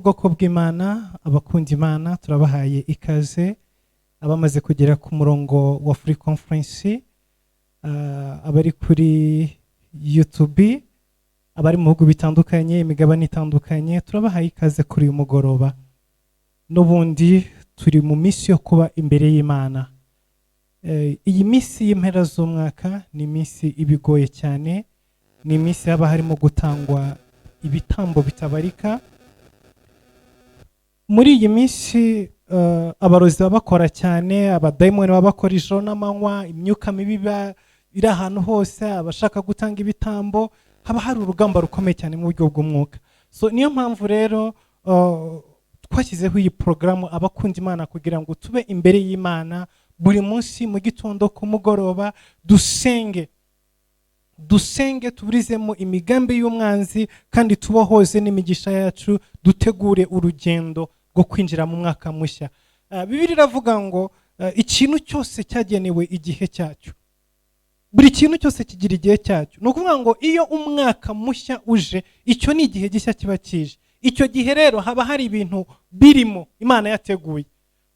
Ubwoko bw'Imana, abakunda Imana, turabahaye ikaze. Abamaze kugera ku murongo wa free conference, abari kuri YouTube, abari mu bihugu bitandukanye, imigabane itandukanye, turabahaye ikaze kuri uyu mugoroba. N'ubundi turi mu minsi yo kuba imbere y'Imana. Iyi minsi y'impera z'umwaka ni iminsi iba igoye cyane, ni iminsi haba harimo gutangwa ibitambo bitabarika. Muri iyi minsi abarozi baba bakora cyane, abadayimoni baba bakora ijoro n'amanywa, imyuka mibi iba iri ahantu hose, abashaka gutanga ibitambo, haba hari urugamba rukomeye cyane mu buryo bw'umwuka. So niyo mpamvu rero twashyizeho iyi porogaramu, abakunda Imana, kugira ngo tube imbere y'Imana buri munsi, mu gitondo, ku mugoroba, dusenge, dusenge, tuburizemo imigambi y'umwanzi kandi tubohoze n'imigisha yacu, dutegure urugendo rwo kwinjira mu mwaka mushya. Bibiliya iravuga ngo ikintu cyose cyagenewe igihe cyacyo, buri kintu cyose kigira igihe cyacyo. Ni ukuvuga ngo iyo umwaka mushya uje, icyo ni igihe gishya kiba kije. Icyo gihe rero haba hari ibintu birimo Imana yateguye.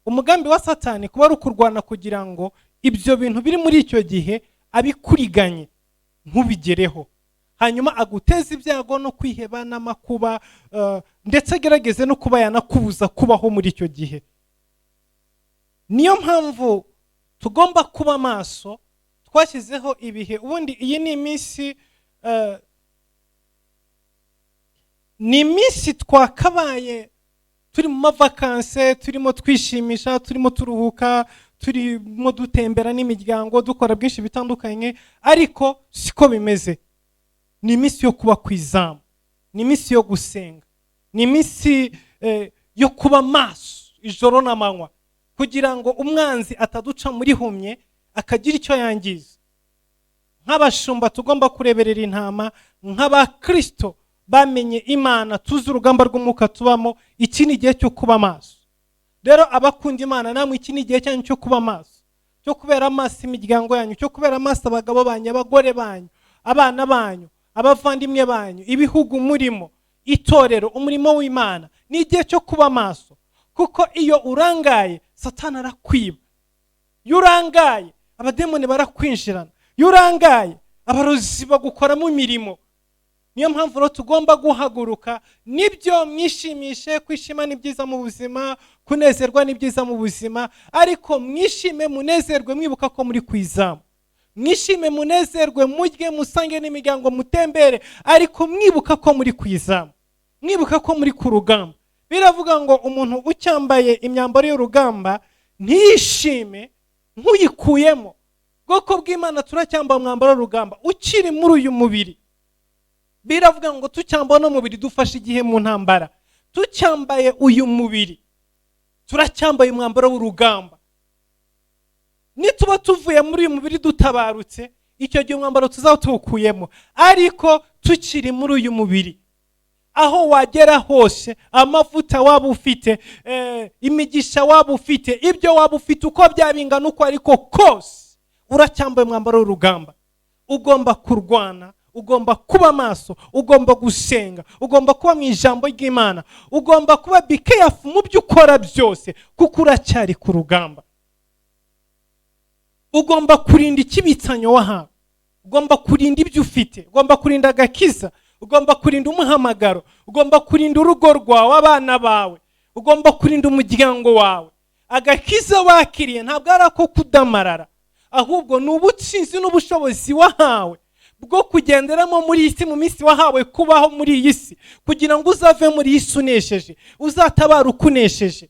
Umugambi wa Satani kuba ari ukurwana kugira ngo ibyo bintu biri muri icyo gihe abikuriganye, ntubigereho, hanyuma aguteze ibyago no kwiheba n'amakuba, ndetse agerageze no kuba yanakubuza kubaho muri icyo gihe. Niyo mpamvu tugomba kuba maso. Twashyizeho ibihe. Ubundi iyi ni iminsi, ni iminsi twakabaye turi mu mavakanse, turimo twishimisha, turimo turuhuka, turimo dutembera n'imiryango, dukora byinshi bitandukanye, ariko siko bimeze. Ni iminsi yo kuba ku izamu, ni iminsi yo gusenga, ni iminsi yo kuba maso ijoro n'amanywa kugira ngo umwanzi ataduca muri humye akagira icyo yangiza. Nk'abashumba tugomba kureberera intama, nk'abakristo bamenye Imana, tuzi urugamba rw'umwuka tubamo, iki ni igihe cyo kuba maso. Rero abakunda Imana, namwe iki ni igihe cyanyu cyo kuba maso, cyo kubera amaso imiryango yanyu, cyo kubera amaso abagabo banyu, abagore banyu, abana banyu, abavandimwe banyu, ibihugu murimo, itorero, umurimo w'Imana. Ni igihe cyo kuba maso, kuko iyo urangaye Satani arakwiba, iyo urangaye abademoni barakwinjirana, iyo urangaye abarozi bagukoramo imirimo. Niyo mpamvu rero tugomba guhaguruka. Nibyo, mwishimishe, kwishima ni byiza mu buzima, kunezerwa ni byiza mu buzima, ariko mwishime munezerwe mwibuka ko muri ku izamu. Mwishime munezerwe, murye, musange n'imiryango, mutembere, ariko mwibuka ko muri ku izamu, mwibuka ko muri ku rugamba. Biravuga ngo umuntu ucyambaye imyambaro y'urugamba ntiyishime nk'uyikuyemo. Bwoko bw'Imana, turacyambaye umwambaro w'urugamba ukiri muri uyu mubiri. Biravuga ngo tucyambaye uno mubiri, dufashe igihe mu ntambara tucyambaye uyu mubiri, turacyambaye umwambaro w'urugamba. Nituba tuvuye muri uyu mubiri dutabarutse, icyo gihe umwambaro tuzaba tuwukuyemo, ariko tukiri muri uyu mubiri, aho wagera hose, amavuta waba ufite, imigisha waba ufite, ibyo waba ufite, uko byaba bingana, uko ariko kose, uracyambaye umwambaro w'urugamba. Ugomba kurwana, ugomba kuba maso, ugomba gusenga, ugomba kuba mu ijambo ry'Imana, ugomba kuba be careful mu byo ukora byose, kuko uracyari ku rugamba. Ugomba kurinda ikibitsanyo wahawe, ugomba kurinda ibyo ufite, ugomba kurinda agakiza, ugomba kurinda umuhamagaro, ugomba kurinda urugo rwawe, abana bawe, ugomba kurinda umuryango wawe. Agakiza wakiriye ntabwo ari ako kudamarara, ahubwo ni ubutsinzi n'ubushobozi wahawe bwo kugenderamo muri iyi si, mu minsi wahawe kubaho muri iyi si, kugira ngo uzave muri iyi si unesheje, uzatabara ukunesheje.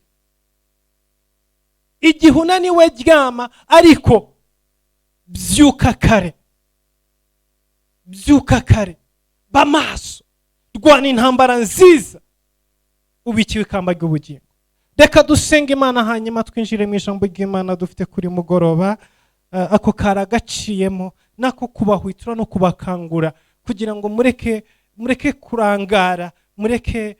Igihe unaniwe ryama, ariko byuka kare, byuka kare, ba maso, rwana intambara nziza, ubikiwe ikamba ry'ubugingo. Reka dusenge Imana, hanyuma twinjire mu ijambo ry'Imana dufite kuri mugoroba. Ako kari agaciyemo nako kubahwitura no kubakangura kugira ngo mureke kurangara, mureke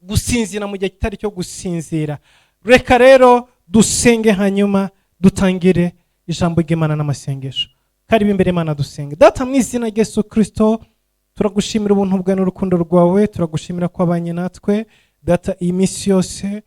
gusinzira mu gihe kitari cyo gusinzira. Reka rero dusenge, hanyuma dutangire ijambo ry'Imana n'amasengesho. Karibu imbere Imana, dusenge. Data, mu izina rya Yesu Kirisito. Turagushimira ubuntu bwawe n'urukundo rwawe, turagushimira ko wabanye natwe Data iyi minsi yose,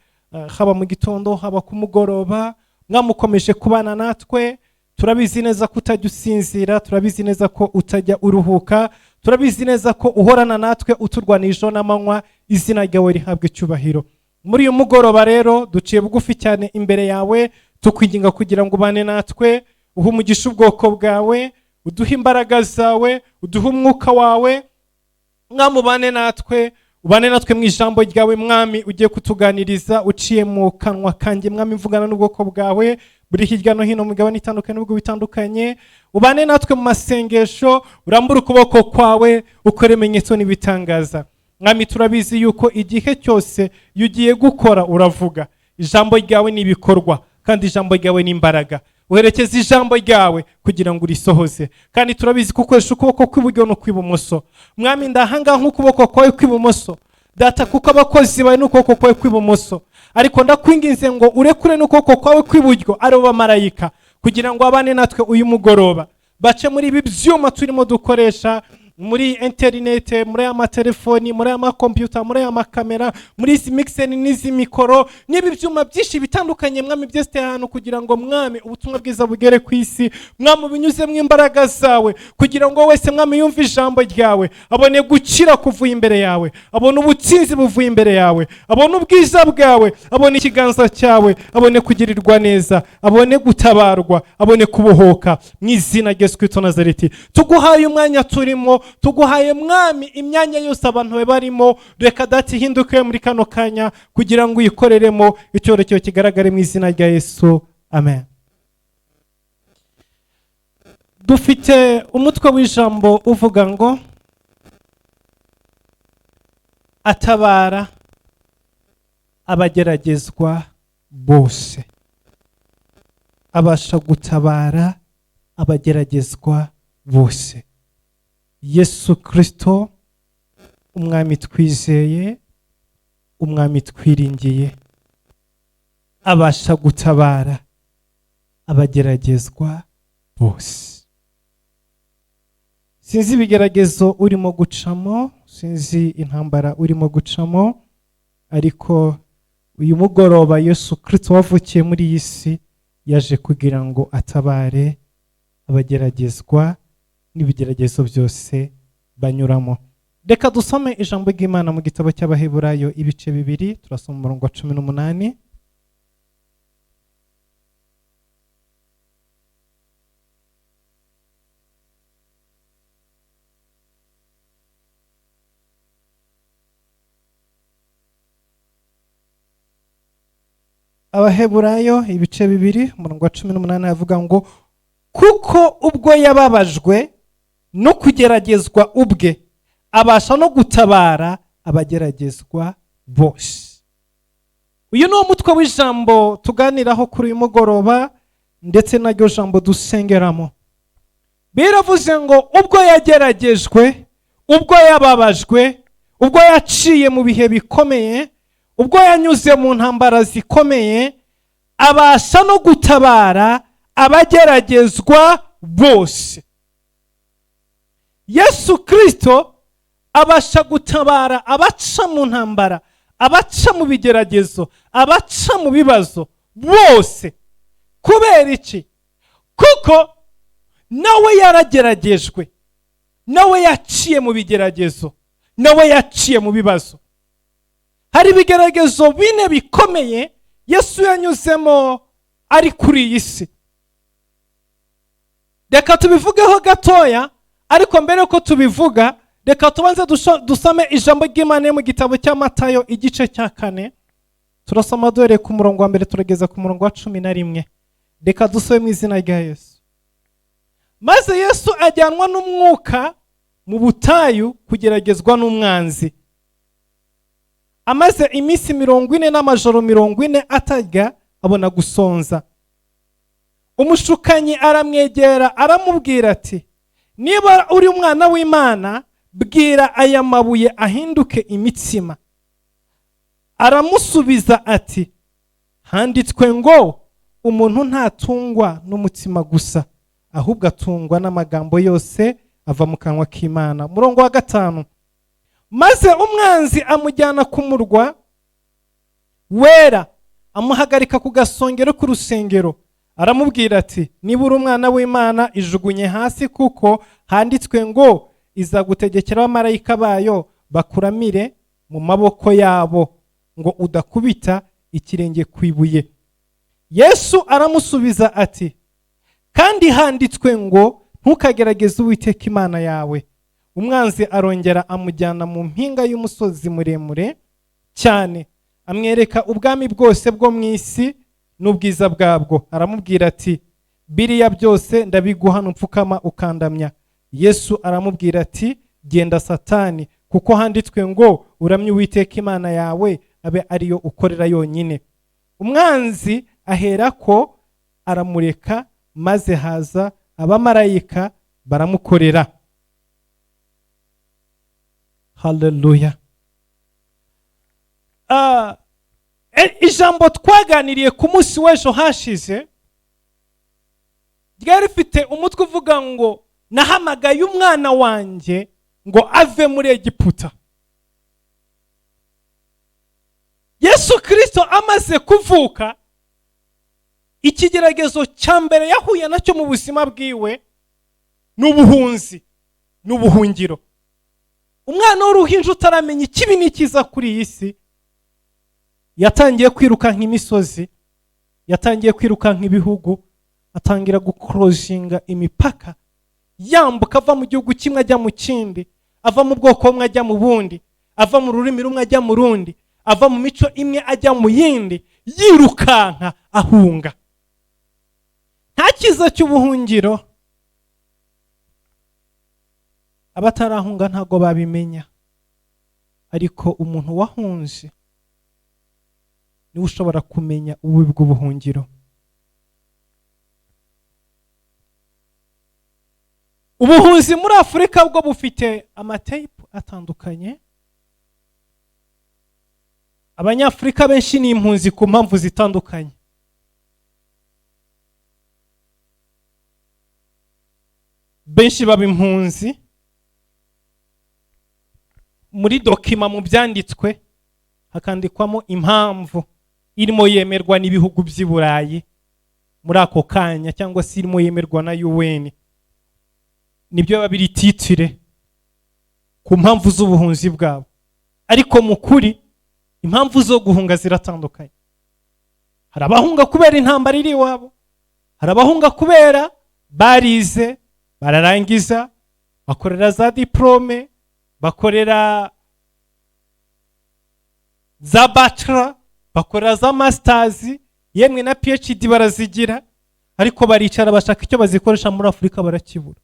haba mu gitondo, haba ku mugoroba, mwamukomeje kubana natwe. Turabizi neza ko utajya usinzira, turabizi neza ko utajya uruhuka, turabizi neza ko uhorana natwe uturwanira ijoro n'amanywa. Izina ryawe rihabwa icyubahiro. Muri uyu mugoroba rero duciye bugufi cyane imbere yawe, tukwinginga kugira ngo ubane natwe, uhe umugisha ubwoko bwawe, uduhe imbaraga zawe, uduhe umwuka wawe. Mwami ubane natwe, ubane natwe mu ijambo ryawe. Mwami ugiye kutuganiriza uciye mu kanwa kanjye, Mwami mvugana n'ubwoko bwawe buri hirya no hino mu migabane itandukanye n'ibihugu bitandukanye. Ubane natwe mu masengesho, urambure ukuboko kwawe, ukore ibimenyetso n'ibitangaza. Mwami turabizi yuko igihe cyose iyo ugiye gukora uravuga, ijambo ryawe ni ibikorwa kandi ijambo ryawe ni imbaraga. Uherekeza ijambo ryawe kugira ngo urisohoze, kandi turabizi ko ukoresha ukuboko kw'iburyo no kw'ibumoso. Mwami ndahangaha nk'ukuboko kwawe kw'ibumoso Data, kuko abakozi bawe n'ukuboko kwawe kw'ibumoso, ariko ndakwinginze ngo urekure n'ukuboko kwawe kw'iburyo, aribo bamarayika, kugira ngo abane natwe uyu mugoroba, bace muri ibi byuma turimo dukoresha, muri interinete, muri aya matelefoni, muri aya makompiyuta, muri aya makamera, muri izi mixeri n'izi mikoro n'ibi byuma byinshi bitandukanye. Mwami byose ahantu kugira ngo Mwami ubutumwa bwiza bugere ku isi. Mwami binyuzemo imbaraga zawe kugira ngo wese Mwami yumve ijambo ryawe, abone gukira kuvuye imbere yawe, abone ubutsinzi buvuye imbere yawe, abone ubwiza bwawe, abone ikiganza cyawe, abone kugirirwa neza, abone gutabarwa, abone kubohoka mu izina rya Yesu Kristo Nazareti. Tuguhaye umwanya turimo, tuguhaye Mwami imyanya yose abantu barimo. Reka Data ihinduke muri kano kanya kugira ngo uyikoreremo icyorezo kigaragare mu izina rya Yesu, amen. Dufite umutwe w'ijambo uvuga ngo atabara abageragezwa bose. Abasha gutabara abageragezwa bose. Yesu Kristo umwami twizeye, umwami twiringiye, abasha gutabara abageragezwa bose. Sinzi ibigeragezo urimo gucamo, sinzi intambara urimo gucamo, ariko uyu mugoroba Yesu Kristo wavukiye muri iyi si yaje kugira ngo atabare abageragezwa n'ibigeragezo byose banyuramo. Reka dusome ijambo ry'Imana mu gitabo cy'Abaheburayo ibice 2, turasoma umurongo wa 18. Abaheburayo ibice 2 umurongo wa 18 avuga ngo kuko ubwo yababajwe no kugeragezwa ubwe abasha no gutabara abageragezwa bose. Uyu ni umutwe w'ijambo tuganiraho kuri uyu mugoroba, ndetse naryo jambo dusengeramo. Biravuze ngo ubwo yageragejwe, ubwo yababajwe, ubwo yaciye mu bihe bikomeye, ubwo yanyuze mu ntambara zikomeye, abasha no gutabara abageragezwa bose. Yesu Kristo abasha gutabara abaca mu ntambara, abaca mu bigeragezo, abaca mu bibazo bose. Kubera iki? Kuko nawe yarageragejwe, nawe yaciye mu bigeragezo, nawe yaciye mu bibazo. Hari ibigeragezo bine bikomeye Yesu yanyuzemo ari kuri iyi si. Reka tubivugeho gatoya, ariko mbere ko tubivuga reka tubanze dusome ijambo ry'Imana mu gitabo cya Matayo igice cya 4. Turasoma duhereye ku murongo wa 1 turageza ku murongo wa 11. Reka dusome mu izina rya Yesu. Maze Yesu ajyanwa n'umwuka mu butayu kugeragezwa n'umwanzi. Amaze iminsi 40 n'amajoro 40 atarya, abona gusonza. Umushukanyi aramwegera aramubwira ati niba uri umwana w'Imana bwira aya mabuye ahinduke imitsima. Aramusubiza ati handitswe ngo umuntu ntatungwa n'umutsima gusa, ahubwo atungwa n'amagambo yose Ava mu kanwa k'Imana. Murongo wa 5, maze umwanzi amujyana ku murwa wera, amuhagarika ku gasongero k'urusengero, aramubwira ati: "Niba uri umwana w'Imana, ijugunye hasi, kuko handitswe ngo izagutegekera abamarayika bayo bakuramire mu maboko yabo, ngo udakubita ikirenge ku ibuye." Yesu aramusubiza ati: "Kandi handitswe ngo ntukagerageze Uwiteka Imana yawe." Umwanzi arongera amujyana mu mpinga y'umusozi muremure cyane, amwereka ubwami bwose bwo mu isi n'ubwiza bwabwo, aramubwira ati: "Biriya byose ndabiguha nupfukama ukandamya." Yesu aramubwira ati: "Genda Satani, kuko handitswe ngo uramye Uwiteka Imana yawe, abe ariyo ukorera yonyine." Umwanzi aherako aramureka, maze haza abamarayika baramukorera. Haleluya. Ijambo twaganiriye ku munsi w'ejo hashize ryari rifite umutwe uvuga ngo nahamagaye umwana wanjye ngo ave muri Egiputa. Yesu Kristo amaze kuvuka, ikigeragezo cya mbere yahuye nacyo mu buzima bwiwe ni ubuhunzi, ni ubuhungiro. Umwana w'uruhinja utaramenya ikibi n'ikiza kuri iyi si yatangiye kwirukanka imisozi, yatangiye kwirukanka ibihugu, atangira gukorojinga imipaka, yambuka ava mu gihugu kimwe ajya mu kindi, ava mu bwoko bumwe ajya mu bundi, ava mu rurimi rumwe ajya mu rundi, ava mu mico imwe ajya mu yindi, yirukanka ahunga. Nta cyiza cy'ubuhungiro, abatarahunga ntago babimenya, ariko umuntu wahunze niwe ushobora kumenya ububi bw'ubuhungiro. Ubuhunzi muri Afurika bwo bufite amateyipu atandukanye. Abanyafurika benshi ni impunzi ku mpamvu zitandukanye. Benshi baba impunzi muri dokima, mu byanditswe hakandikwamo impamvu irimo yemerwa n'ibihugu by'i Burayi muri ako kanya, cyangwa se irimo yemerwa na UN. Nibyo biba biri titire ku mpamvu z'ubuhunzi bwabo. Ariko mu kuri impamvu zo guhunga ziratandukanye. Hari abahunga kubera intambara iri iwabo, hari abahunga kubera barize bararangiza, bakorera za diplome, bakorera za bachelor, bakorera za masters, yemwe na PhD barazigira, ariko baricara bashaka icyo bazikoresha muri Afurika barakibura.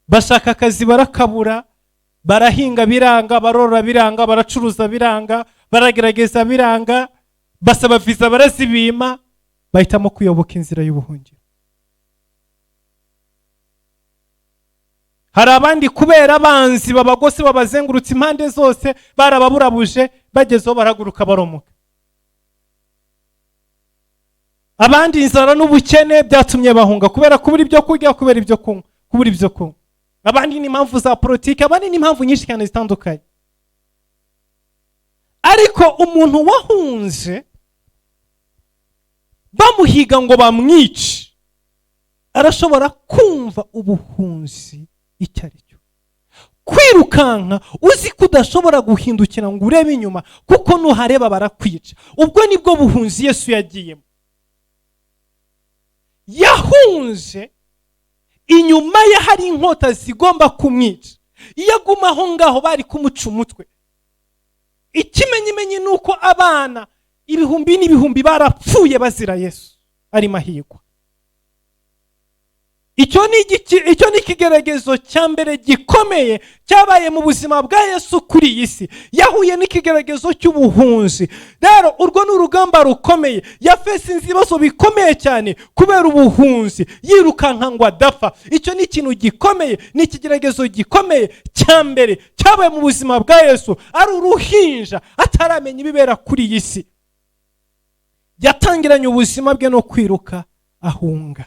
Bashaka akazi barakabura, barahinga biranga, barorora biranga, baracuruza biranga, baragerageza biranga, basaba visa barazibima, bahitamo kuyoboka inzira y'ubuhungiro. Hari abandi kubera abanzi babagose babazengurutse impande zose, barababurabuje, bagezeho barahaguruka baromoka. Abandi inzara n'ubukene byatumye bahunga kubera kubura ibyo kurya, kubera ibyo kunywa, kubura ibyo kunywa. Abandi ni impamvu za politiki, abandi ni impamvu nyinshi cyane zitandukanye. Ariko umuntu wahunze bamuhiga ngo bamwice, arashobora kumva ubuhunzi icyo ari cyo. Kwirukanka uzi ko udashobora guhindukira ngo urebe inyuma, kuko nuhareba barakwica. Ubwo nibwo buhunzi Yesu yagiyemo. Yahunze inyuma ye hari inkota zigomba kumwica. Iyo aguma aho ngaho bari kumuca umutwe. Ikimenyimenyi ni uko abana ibihumbi n'ibihumbi barapfuye bazira Yesu ari mahirwa. Icyo ni ikigeragezo cya mbere gikomeye cyabaye mu buzima bwa Yesu kuri iyi si. Yahuye n'ikigeragezo cy'ubuhunzi. Rero urwo ni urugamba rukomeye. Yafesinze ibibazo bikomeye cyane kubera ubuhunzi, yirukanka ngo adapfa. Icyo ni ikintu gikomeye, ni ikigeragezo gikomeye cya mbere cyabaye mu buzima bwa Yesu. Ari uruhinja ataramenya ibibera kuri iyi si. Yatangiranye ubuzima bwe no kwiruka ahunga.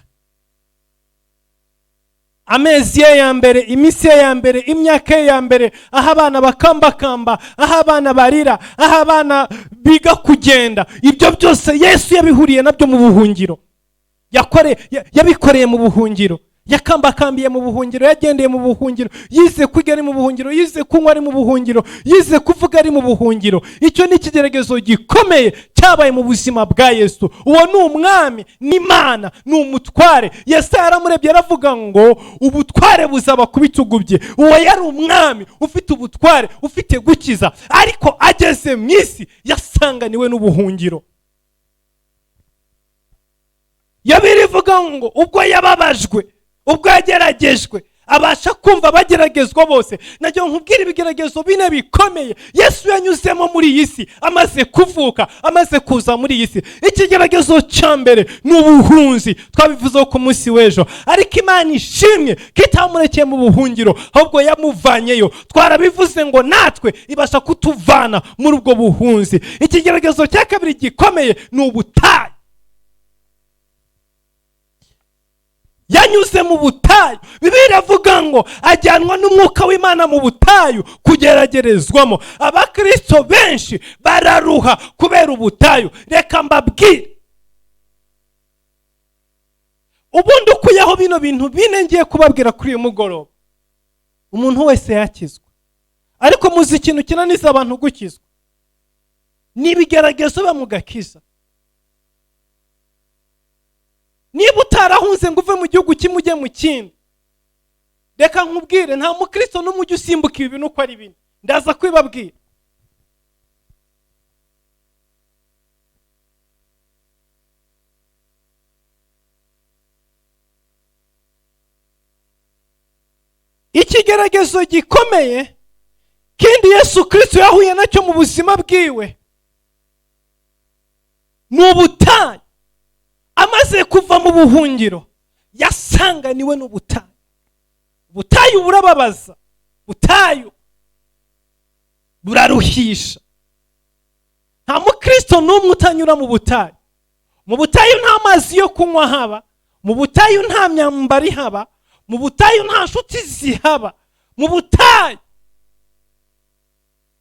Amezi ye ya mbere, iminsi ye ya mbere, imyaka ye ya mbere, aho abana bakambakamba, aho abana barira, aho abana biga kugenda, ibyo byose Yesu yabihuriye nabyo mu buhungiro. Yabikoreye mu buhungiro, yakambakambiye mu buhungiro, yagendeye mu buhungiro, yize kurya ari mu buhungiro, yize kunywa ari mu buhungiro, yize kuvuga ari mu buhungiro. Icyo ni ikigeragezo gikomeye cyabaye mu buzima bwa Yesu. Uwo ni umwami, ni Imana, ni umutware. Yesaya yaramurebye aravuga ngo ubutware buzaba ku bitugu bye. Uwo yari umwami ufite ubutware, ufite gukiza, ariko ageze mu isi yasanganiwe n'ubuhungiro. Yabirivuga ngo ubwo yababajwe, ubwo yageragejwe, abasha kumva abageragezwa bose. Najya nkubwira ibigeragezo bine bikomeye Yesu yanyuzemo muri iyi si amaze kuvuka, amaze kuza muri iyi si. Ikigeragezo cya mbere ni ubuhunzi, twabivuzeho ku munsi w'ejo. Ariko Imana ishimwe ko itamurekeye mu buhungiro, ahubwo yamuvanyeyo. Twarabivuze ngo natwe ibasha kutuvana muri ubwo buhunzi. Ikigeragezo cya kabiri gikomeye ni ubutayu. Yanyuze mu butayu. Bibiliya iravuga ngo ajyanwa n'umwuka w'Imana mu butayu kugeragerezwamo. Abakristo benshi bararuha kubera ubutayu. Reka mbabwire, ubundi ukuyeho bino bintu bine ngiye kubabwira kuri uyu mugoroba, umuntu wese yakizwa. Ariko muzi ikintu kinaniza abantu gukizwa? Ni ibigeragezo bamugakiza. Niba utarahunze ngo uve mu gihugu kimwe ujye mu kindi, reka nkubwire, nta mukristo n'umujyi usimbuka ibi bintu uko ari bine. Ndaza kwibabwira. Ikigeragezo gikomeye kindi Yesu Kristo yahuye nacyo mu buzima bwiwe ni ubutayu. Amaze kuva mu buhungiro yasanganiwe n'ubutayu. Ubutayu burababaza, ubutayu buraruhisha. Nta mukristo n'umwe utanyura mu butayu. Mu butayu nta mazi yo kunywa haba, mu butayu nta myambaro ihaba, mu butayu nta nshuti zihaba. Mu butayu,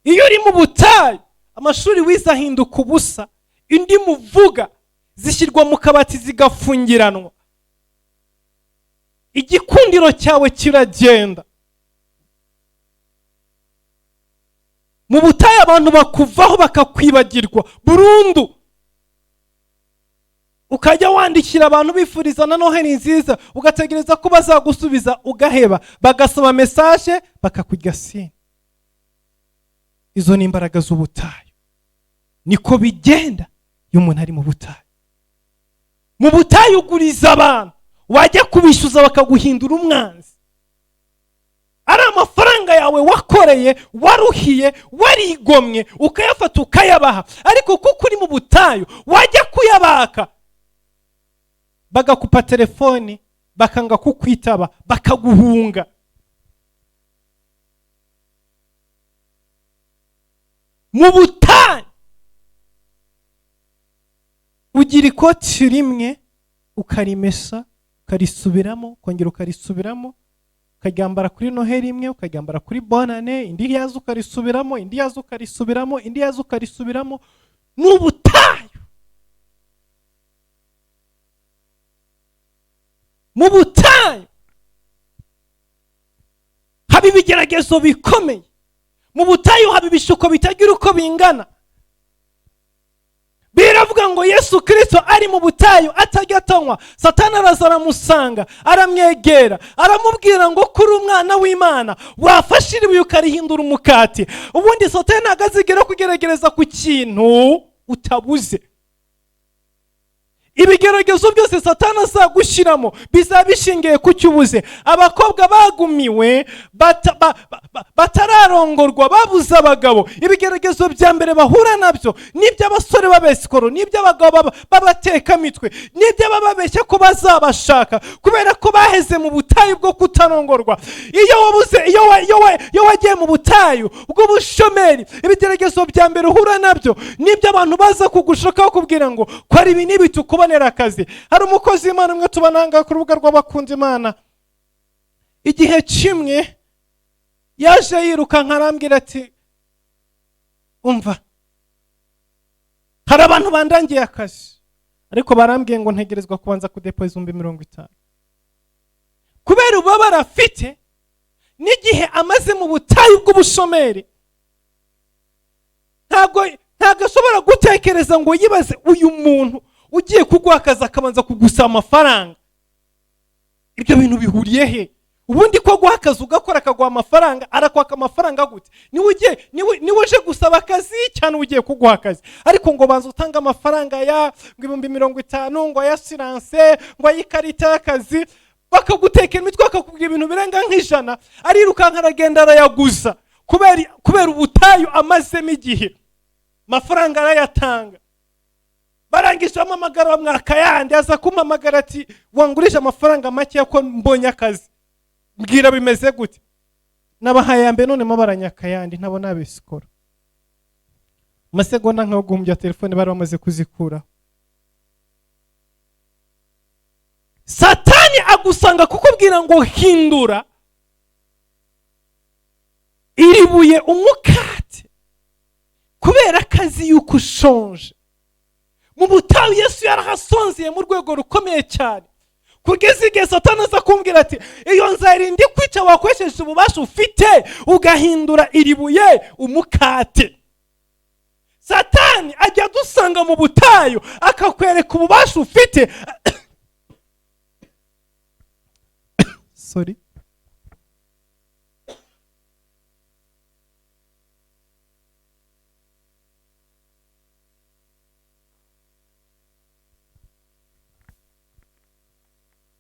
iyo uri mu butayu, amashuri wize ahinduka ubusa, indi muvuga zishyirwa mu kabati zigafungiranwa, igikundiro cyawe kiragenda. Mu butayu abantu bakuvaho bakakwibagirwa burundu. Ukajya wandikira abantu bifuriza na Noheli nziza, ugategereza ko bazagusubiza ugaheba, bagasoma message bakakurya sini. Izo ni imbaraga z'ubutayu. Niko bigenda iyo umuntu ari mu butayu. Mu butayu uguriza abantu, wajya kubishyuza bakaguhindura umwanzi. Ari amafaranga yawe wakoreye, waruhiye, warigomwe, ukayafata ukayabaha, ariko kuko uri mu butayu wajya kuyabaka bagakupa telefoni, bakanga kukwitaba, bakaguhunga. Mu butayu ugira ikoti rimwe ukarimesa, ukarisubiramo, ukongera ukarisubiramo, ukaryambara kuri Noheli imwe, ukaryambara kuri Bonane, indi yaza ukarisubiramo, indi yaza ukarisubiramo, indi yaza ukarisubiramo. Ni ubutayu. Mu butayu haba ibigeragezo bikomeye. Mu butayu haba ibishuko bitagira uko bingana. Biravuga ngo Yesu Kristo ari mu butayu atajya atanywa. Satani araza aramusanga, aramwegera, aramubwira ngo kuri umwana w'Imana wafashe ibuye ukarihindura umukati. Ubundi Satani ntabwo azigera kugerageza ku kintu utabuze. Ibigeragezo byose Satani azagushyiramo bizaba bishingiye ku cyo ubuze. Abakobwa bagumiwe batararongorwa, babuze abagabo, ibigeragezo bya mbere bahura nabyo n'iby'abasore b'abesikoro, n'iby'abagabo b'abatekamitwe, n'iby'abababeshya ko bazabashaka kubera ko baheze mu butayu bwo kutarongorwa. Iyo wabuze, iyo wagiye mu butayu bw'ubushomeri, ibigeragezo bya mbere uhura nabyo n'iby'abantu baza kugushaka bakubwira ngo ko ari ibi n'ibi tukubonera akazi. Hari umukozi w'Imana umwe tubananga ku rubuga rw'abakunda Imana, Igihe kimwe yaje yirukanka arambwira ati umva, hari abantu bandangiye akazi ariko barambwiye ngo ntegerezwa kubanza kudepoza 50,000. Kubera ububabare afite n'igihe amaze mu butayu bw'ubushomeri, ntabwo ashobora gutekereza ngo yibaze uyu muntu ugiye kuguha akazi akabanza kugusaba amafaranga, ibyo bintu bihuriye he? Ubundi ko guha akazi ugakora akaguha amafaranga, arakwaka amafaranga gute? Niwe uje gusaba akazi cyane ugiye kuguha akazi, ariko ngo banza utange amafaranga ya 50,000, ngo aya assurance, ngo ay'ikarita y'akazi, bakagutekera imitwe bakakubwira ibintu birenga nk'ijana. Arirukanka aragenda arayaguza kubera ubutayu amazemo igihe, amafaranga arayatanga. Barangije amamagara bamwaka yandi, aza kumpamagara ati wangurije amafaranga make ko mbonye akazi, mbwira bimeze gute? Nabahaye ya mbere none mo baranyaka yandi, ntabona abisikora. Amasegonda nka guhumbya telefone bari bamaze kuzikuraho. Satani agusanga kukubwira ngo hindura iri buye umukate, kubera akazi yuko ushonje. Mu butayu Yesu yarahasonzeye mu rwego rukomeye cyane, kugeza igihe Satani aza kumbwira ati iyo nzara indi kwica wakoresheje ububasha ufite ugahindura iri buye umukate. Satani ajya adusanga mu butayu akakwereka ububasha ufite. Sorry.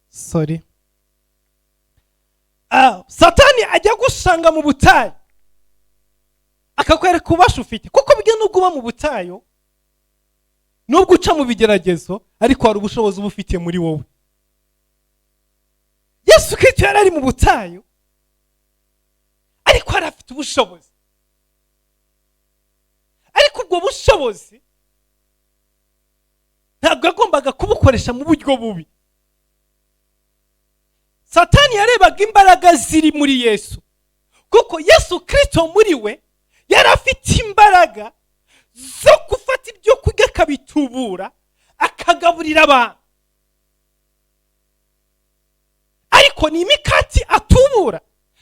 Sorry. Satani ajya gusanga mu butayu akakwereka ububasha ufite, kuko bijya nubwo uba mu butayu, nubwo uca mu bigeragezo, ariko hari ubushobozi uba ufite muri wowe. Yesu Kristo yari ari mu butayu ariko yari afite ubushobozi, ariko ubwo bushobozi ntabwo yagombaga kubukoresha mu buryo bubi. Satani yarebaga imbaraga ziri muri Yesu, kuko Yesu Kristo muri we yari afite imbaraga zo gufata ibyo kurya akabitubura akagaburira abantu, ariko ni imikati atubura,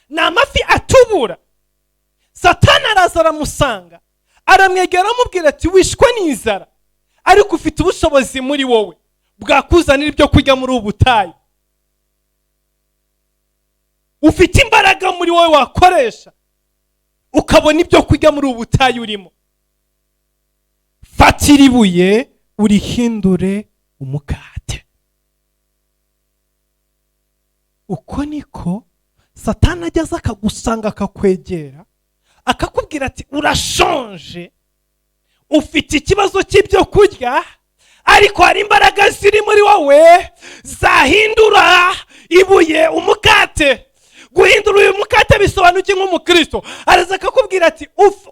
ni amafi atubura. Satani araza aramusanga, aramwegera aramubwira ati wishwe n'inzara, ariko ufite ubushobozi muri wowe bwakuzanira ibyo kurya muri ubu butayu, ufite imbaraga muri wowe wakoresha ukabona ibyo kurya muri ubu butayu urimo. Fatira ibuye urihindure umukate. Uko niko Satani ajya aza akagusanga akakwegera akakubwira ati urashonje, ufite ikibazo cy'ibyo kurya, ariko hari imbaraga ziri muri wowe zahindura ibuye umukate. Guhindura uyu mukate bisobanuye nk'umukristo. Araza akakubwira ati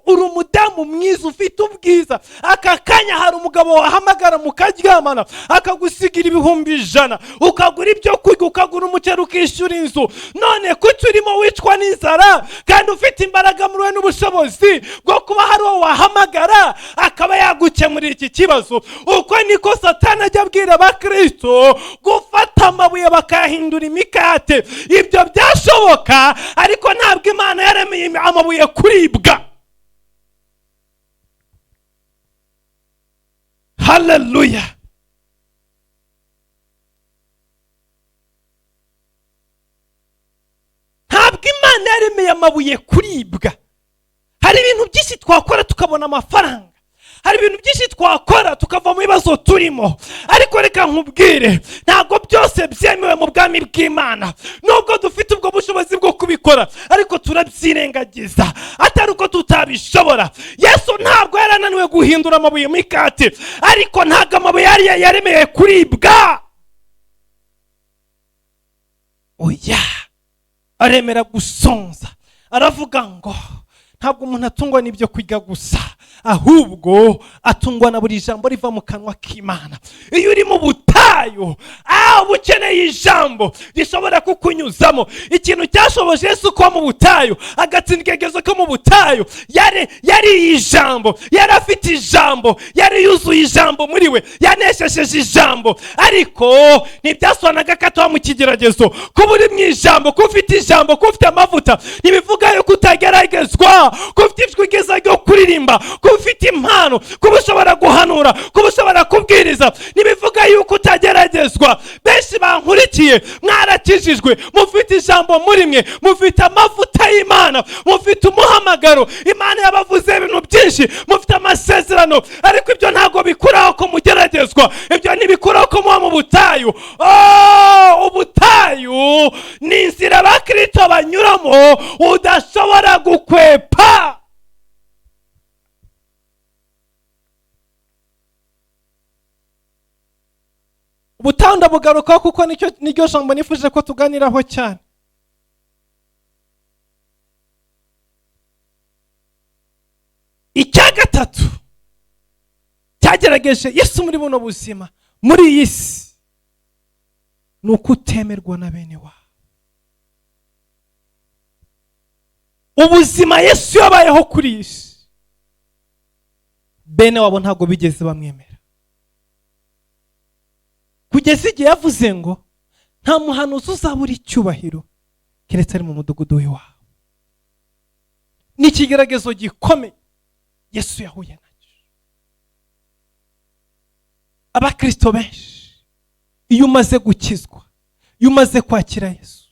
uri umudamu mwiza ufite ubwiza, aka kanya hari umugabo wahamagara mukaryamana akagusigira 100,000, ukagura ibyo kurya, ukagura umuceri, ukishyura inzu. None kuki urimo wicwa n'inzara kandi ufite imbaraga muri we n'ubushobozi bwo kuba hari uwo wahamagara akaba yagukemurira iki kibazo? Uko niko Satani ajya abwira abakristo gufata amabuye bakayahindura imikate. Ibyo byashoboka, ariko ntabwo Imana yaremeye amabuye kuribwa. Haleluya. Ntabwo Imana yaremeye amabuye kuribwa. Hari ibintu byinshi twakora tukabona amafaranga, hari ibintu byinshi twakora tukava mu bibazo turimo, ariko reka nkubwire, ntabwo byose byemewe mu bwami bw'Imana. Nubwo dufite ubwo bushobozi bwo kubikora, ariko turabyirengagiza, atari uko tutabishobora. Yesu ntabwo yarananiwe guhindura amabuye mikate, ariko ntabwo amabuye yari yaremeye kuribwa. Oya, aremera gusonza. Aravuga ngo ntabwo umuntu atungwa n'ibyo kurya gusa, ahubwo atungwa na buri jambo riva mu kanwa k'Imana. Iyo uri mu butayu butayu. Uba ukeneye ijambo rishobora kukunyuzamo. Ikintu cyashoboje Yesu kuba mu butayu, agatsinda ikigeragezo ko mu butayu, yari ijambo, yari afite ijambo, yari yuzuye ijambo muri we, yaneshesheje ijambo. Ariko ntibyasobanuraga ko ataba mu kigeragezo. Kuba uri mu ijambo, kuba ufite ijambo, kuba ufite amavuta, ntibivuga yuko utageragezwa. Kuba ufite ijwi ryiza ryo kuririmba, kuba ufite impano, kuba ushobora guhanura, kuba ushobora kubwiriza, ntibivuga yuko utageragezwa. Benshi bankurikiye mwarakijijwe, mufite ijambo muri mwe, mufite amavuta y'Imana, mufite umuhamagaro, Imana yabavuze ibintu byinshi, mufite amasezerano, ariko ibyo ntabwo bikuraho ko mugeragezwa, ibyo ntibikuraho ko muba mu butayu. Ubutayu ni inzira abakristo banyuramo udashobora gukwepa. Ubutayu ndabugarukaho kuko niryo jambo nifuje ko tuganiraho cyane. Icya gatatu cyagerageje Yesu muri buno buzima, muri iyi si, ni ukutemerwa na bene wabo. Ubuzima Yesu yabayeho kuri iyi si, bene wabo ntabwo bigeze bamwemera, kugeza igihe yavuze ngo nta muhanuzi uzabura icyubahiro keretse ari mu mudugudu w'iwabo. Ni ikigeragezo gikomeye Yesu yahuye nacyo. Abakristo benshi, iyo umaze gukizwa, iyo umaze kwakira Yesu,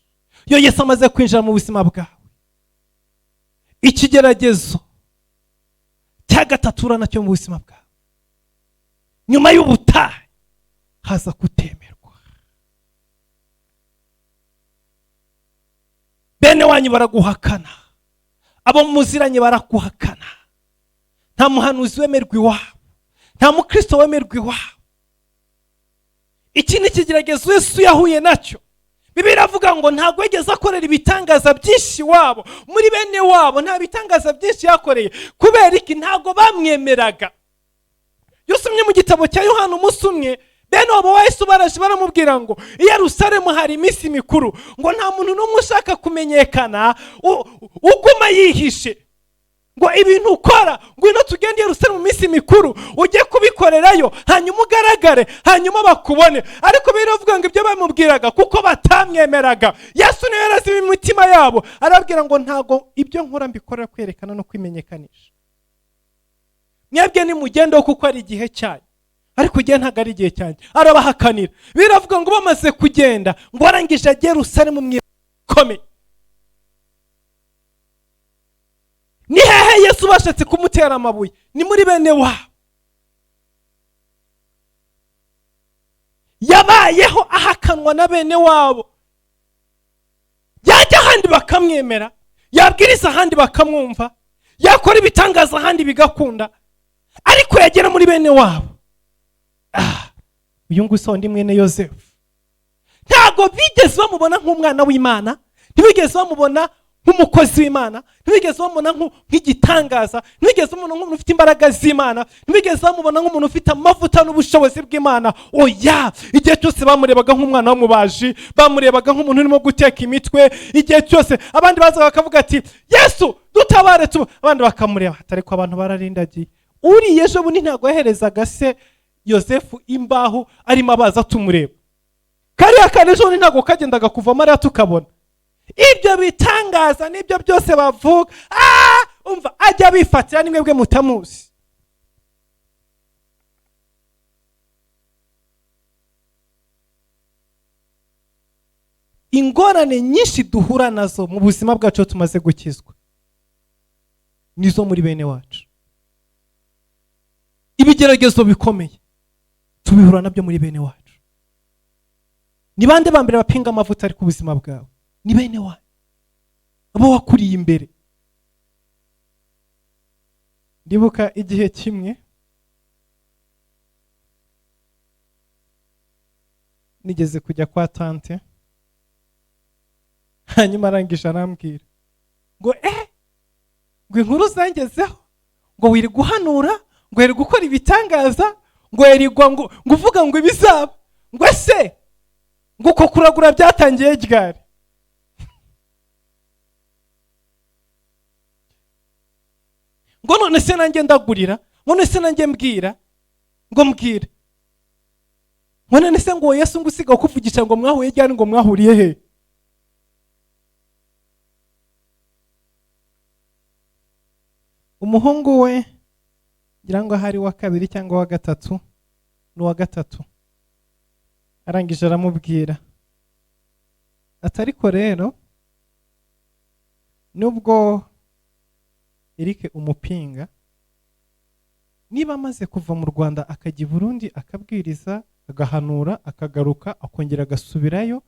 iyo Yesu amaze kwinjira mu buzima bwawe, ikigeragezo cya gatatu uhura nacyo mu buzima bwawe nyuma y'ubutayu, haza kutemerwa. Bene wanyu baraguhakana, abo muziranye baraguhakana, nta muhanuzi wemerwa iwabo, nta mukristo wemerwa iwabo. Iki ni ikigeragezo Yesu yahuye nacyo. Bibiliya iravuga ngo ntabwo yigeze akorera ibitangaza byinshi iwabo, muri bene wabo nta bitangaza byinshi yakoreye. Kubera iki? Ntabwo bamwemeraga. Iyo usomye mu gitabo cya Yohana, umunsi umwe bene wabo wa Yesu baraje baramubwira ngo i Yerusalemu hari iminsi mikuru, ngo nta muntu n'umwe ushaka kumenyekana uguma yihishe, ngo ibintu ukora, ngwino tugende i Yerusalemu mu minsi mikuru ujye kubikorerayo, hanyuma ugaragare, hanyuma bakubone. Ariko biravuga ngo ibyo bamubwiraga kuko batamwemeraga. Yesu niwe yarazi imitima yabo, arababwira ngo ntago ibyo nkora mbikorera kwerekana no kwimenyekanisha. Mwebwe nimugende kuko ari igihe cyanyu, ariko igihe ntabwo ari igihe cyanjye. Arabahakanira. Biravuga ngo bamaze kugenda, ngo arangije ajye Yerusalemu mu ikomeye. Ni hehe Yesu bashatse kumutera amabuye? Ni muri bene wabo. Yabayeho ahakanwa na bene wabo. Yajya ahandi bakamwemera, yabwiriza ahandi bakamwumva, yakora ibitangaza ahandi bigakunda, ariko yagera muri bene wabo, uyu nguyu ndi mwene Yosefu. Ntabwo bigeze bamubona nk'umwana w'Imana, ntibigeze bamubona nk'umukozi w'Imana, ntibigeze bamubona nk'igitangaza, ntibigeze bamubona nk'umuntu ufite imbaraga z'Imana, ntibigeze bamubona nk'umuntu ufite amavuta n'ubushobozi bw'Imana. Oya, igihe cyose bamurebaga nk'umwana w'umubaji, bamurebaga nk'umuntu urimo guteka imitwe. Igihe cyose abandi bazaga bakavuga ati Yesu dutabare tu, abandi bakamureba ariko abantu bararindagiye. Uriya ejo bundi ntabwo yaherezaga se Yosefu imbaho arimo abaza tumureba. Kariya kana ejo bundi ntabwo kagendaga kuva Mariya tukabona. Ibyo bitangaza nibyo byose bavuga, umva ajya bifatira nimwe bwe mutamuzi. Ingorane nyinshi duhura nazo mu buzima bwacu tumaze gukizwa nizo muri bene wacu. Ibigeragezo bikomeye tubihura nabyo muri bene wacu. Ni bande ba mbere bapinga amavuta ari ku buzima bwawe? Ni bene wanyu, abo wakuriye imbere. Ndibuka igihe kimwe nigeze kujya kwa tante, hanyuma arangije arambwira ngo ngo inkuru zangezeho, ngo wiri guhanura, ngo yari gukora ibitangaza, ngo yarigwa ngo uvuga ngo ibizaba, Ngo ese ngo uko kuragura byatangiye ryari? Ngo none se nanjye ndagurira, ngo none se nanjye mbwira, ngo mbwira, ngo none se ngo Yesu ngo usiga kuvugisha ngo mwahuye ryari, ngo mwahuriye he? Umuhungu we ngira ngo ahari wa kabiri cyangwa wa gatatu, n'uwa gatatu, arangije aramubwira ati ariko rero nubwo Eric umupinga, niba amaze kuva mu Rwanda akajya i Burundi akabwiriza, agahanura, akagaruka, akongera agasubirayo,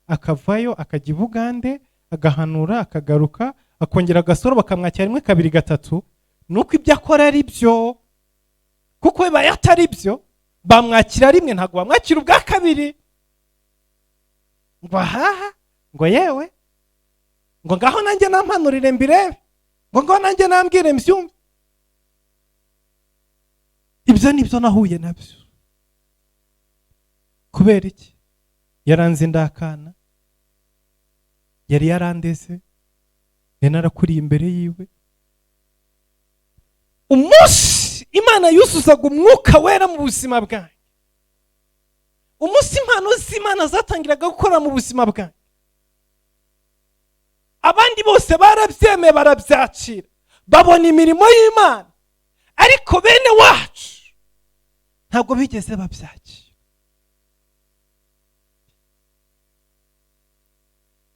akavayo akajya i Bugande agahanura, akagaruka, akongera agasura, bakamwakira rimwe kabiri gatatu, nuko ibyo akora ari byo, kuko bibaye atari byo bamwakira rimwe ntabwo bamwakira ubwa kabiri. Ngo ahaha, ngo yewe, ngo ngaho nanjye nampanurire mbirebe, ngo ngaho nanjye nambwire mbyumve. Ibyo nibyo nahuye nabyo. Kubera iki? Yaranze indakana, yari yarandeze, yari narakuriye imbere yiwe. Umunsi Imana yuzuzaga umwuka wera mu buzima bwanjye, umunsi impano z'Imana zatangiraga gukora mu buzima bwanjye, abandi bose barabyemeye barabyakira, babona imirimo y'Imana, ariko bene wacu ntabwo bigeze babyakira.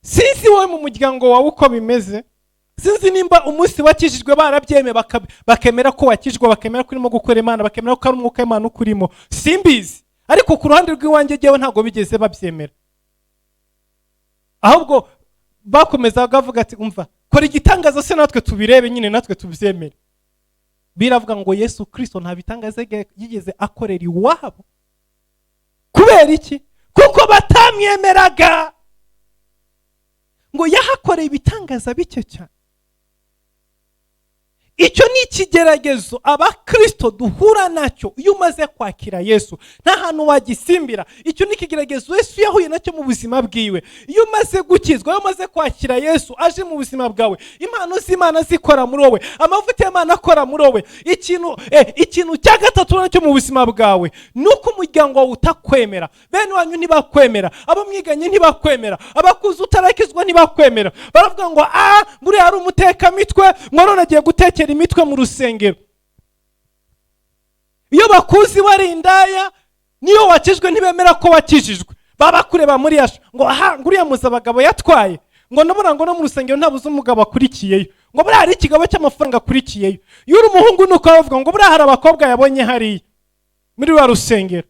Sinzi wowe mu muryango wawe uko bimeze, sinzi nimba umunsi wakijijwe barabyemeye bakemera ko wakijijwe, bakemera ko urimo gukora Imana, bakemera ko ari umwuka w'Imana ukurimo, simbizi. Ariko ku ruhande rw'iwanjye jyewe ntabwo bigeze babyemera, ahubwo bakomezaga bavuga ati umva, kora igitangaza se natwe tubirebe nyine, natwe tubyemere. Biravuga ngo Yesu Kristo nta bitangaza yigeze akorera iwabo. Kubera iki? Kuko batamwemeraga. Ngo yahakoreye ibitangaza bike cyane. Icyo ni ikigeragezo abakristo duhura nacyo iyo umaze kwakira Yesu. Nta hantu wagisimbira. Icyo ni ikigeragezo Yesu yahuye nacyo mu buzima bwiwe. Iyo umaze gukizwa, iyo umaze kwakira Yesu aje mu buzima bwawe, impano z'Imana zikora muri wowe, amavuta y'Imana akora muri wowe. Ikintu cya gatatu nacyo mu buzima bwawe ni uko umuryango wawe utakwemera, bene wanyu ntibakwemera, abo mwiganye ntibakwemera, abakuzi utarakizwa ntibakwemera. Baravuga ngo nguriya ari umutekamitwe, ngo none agiye gutekera imitwe mu rusengero. Iyo bakuzi wari indaya, niyo wakijwe ntibemera ko wakijijwe, baba kureba muri yasho ngo aha nguriya muza abagabo yatwaye, ngo nabura ngo no mu rusengero ntabuze umugabo akurikiyeyo, ngo buriya hari ikigabo cy'amafaranga akurikiyeyo. Iyo uri umuhungu nuko bavuga ngo buriya hari abakobwa yabonye hariya muri wa rusengero.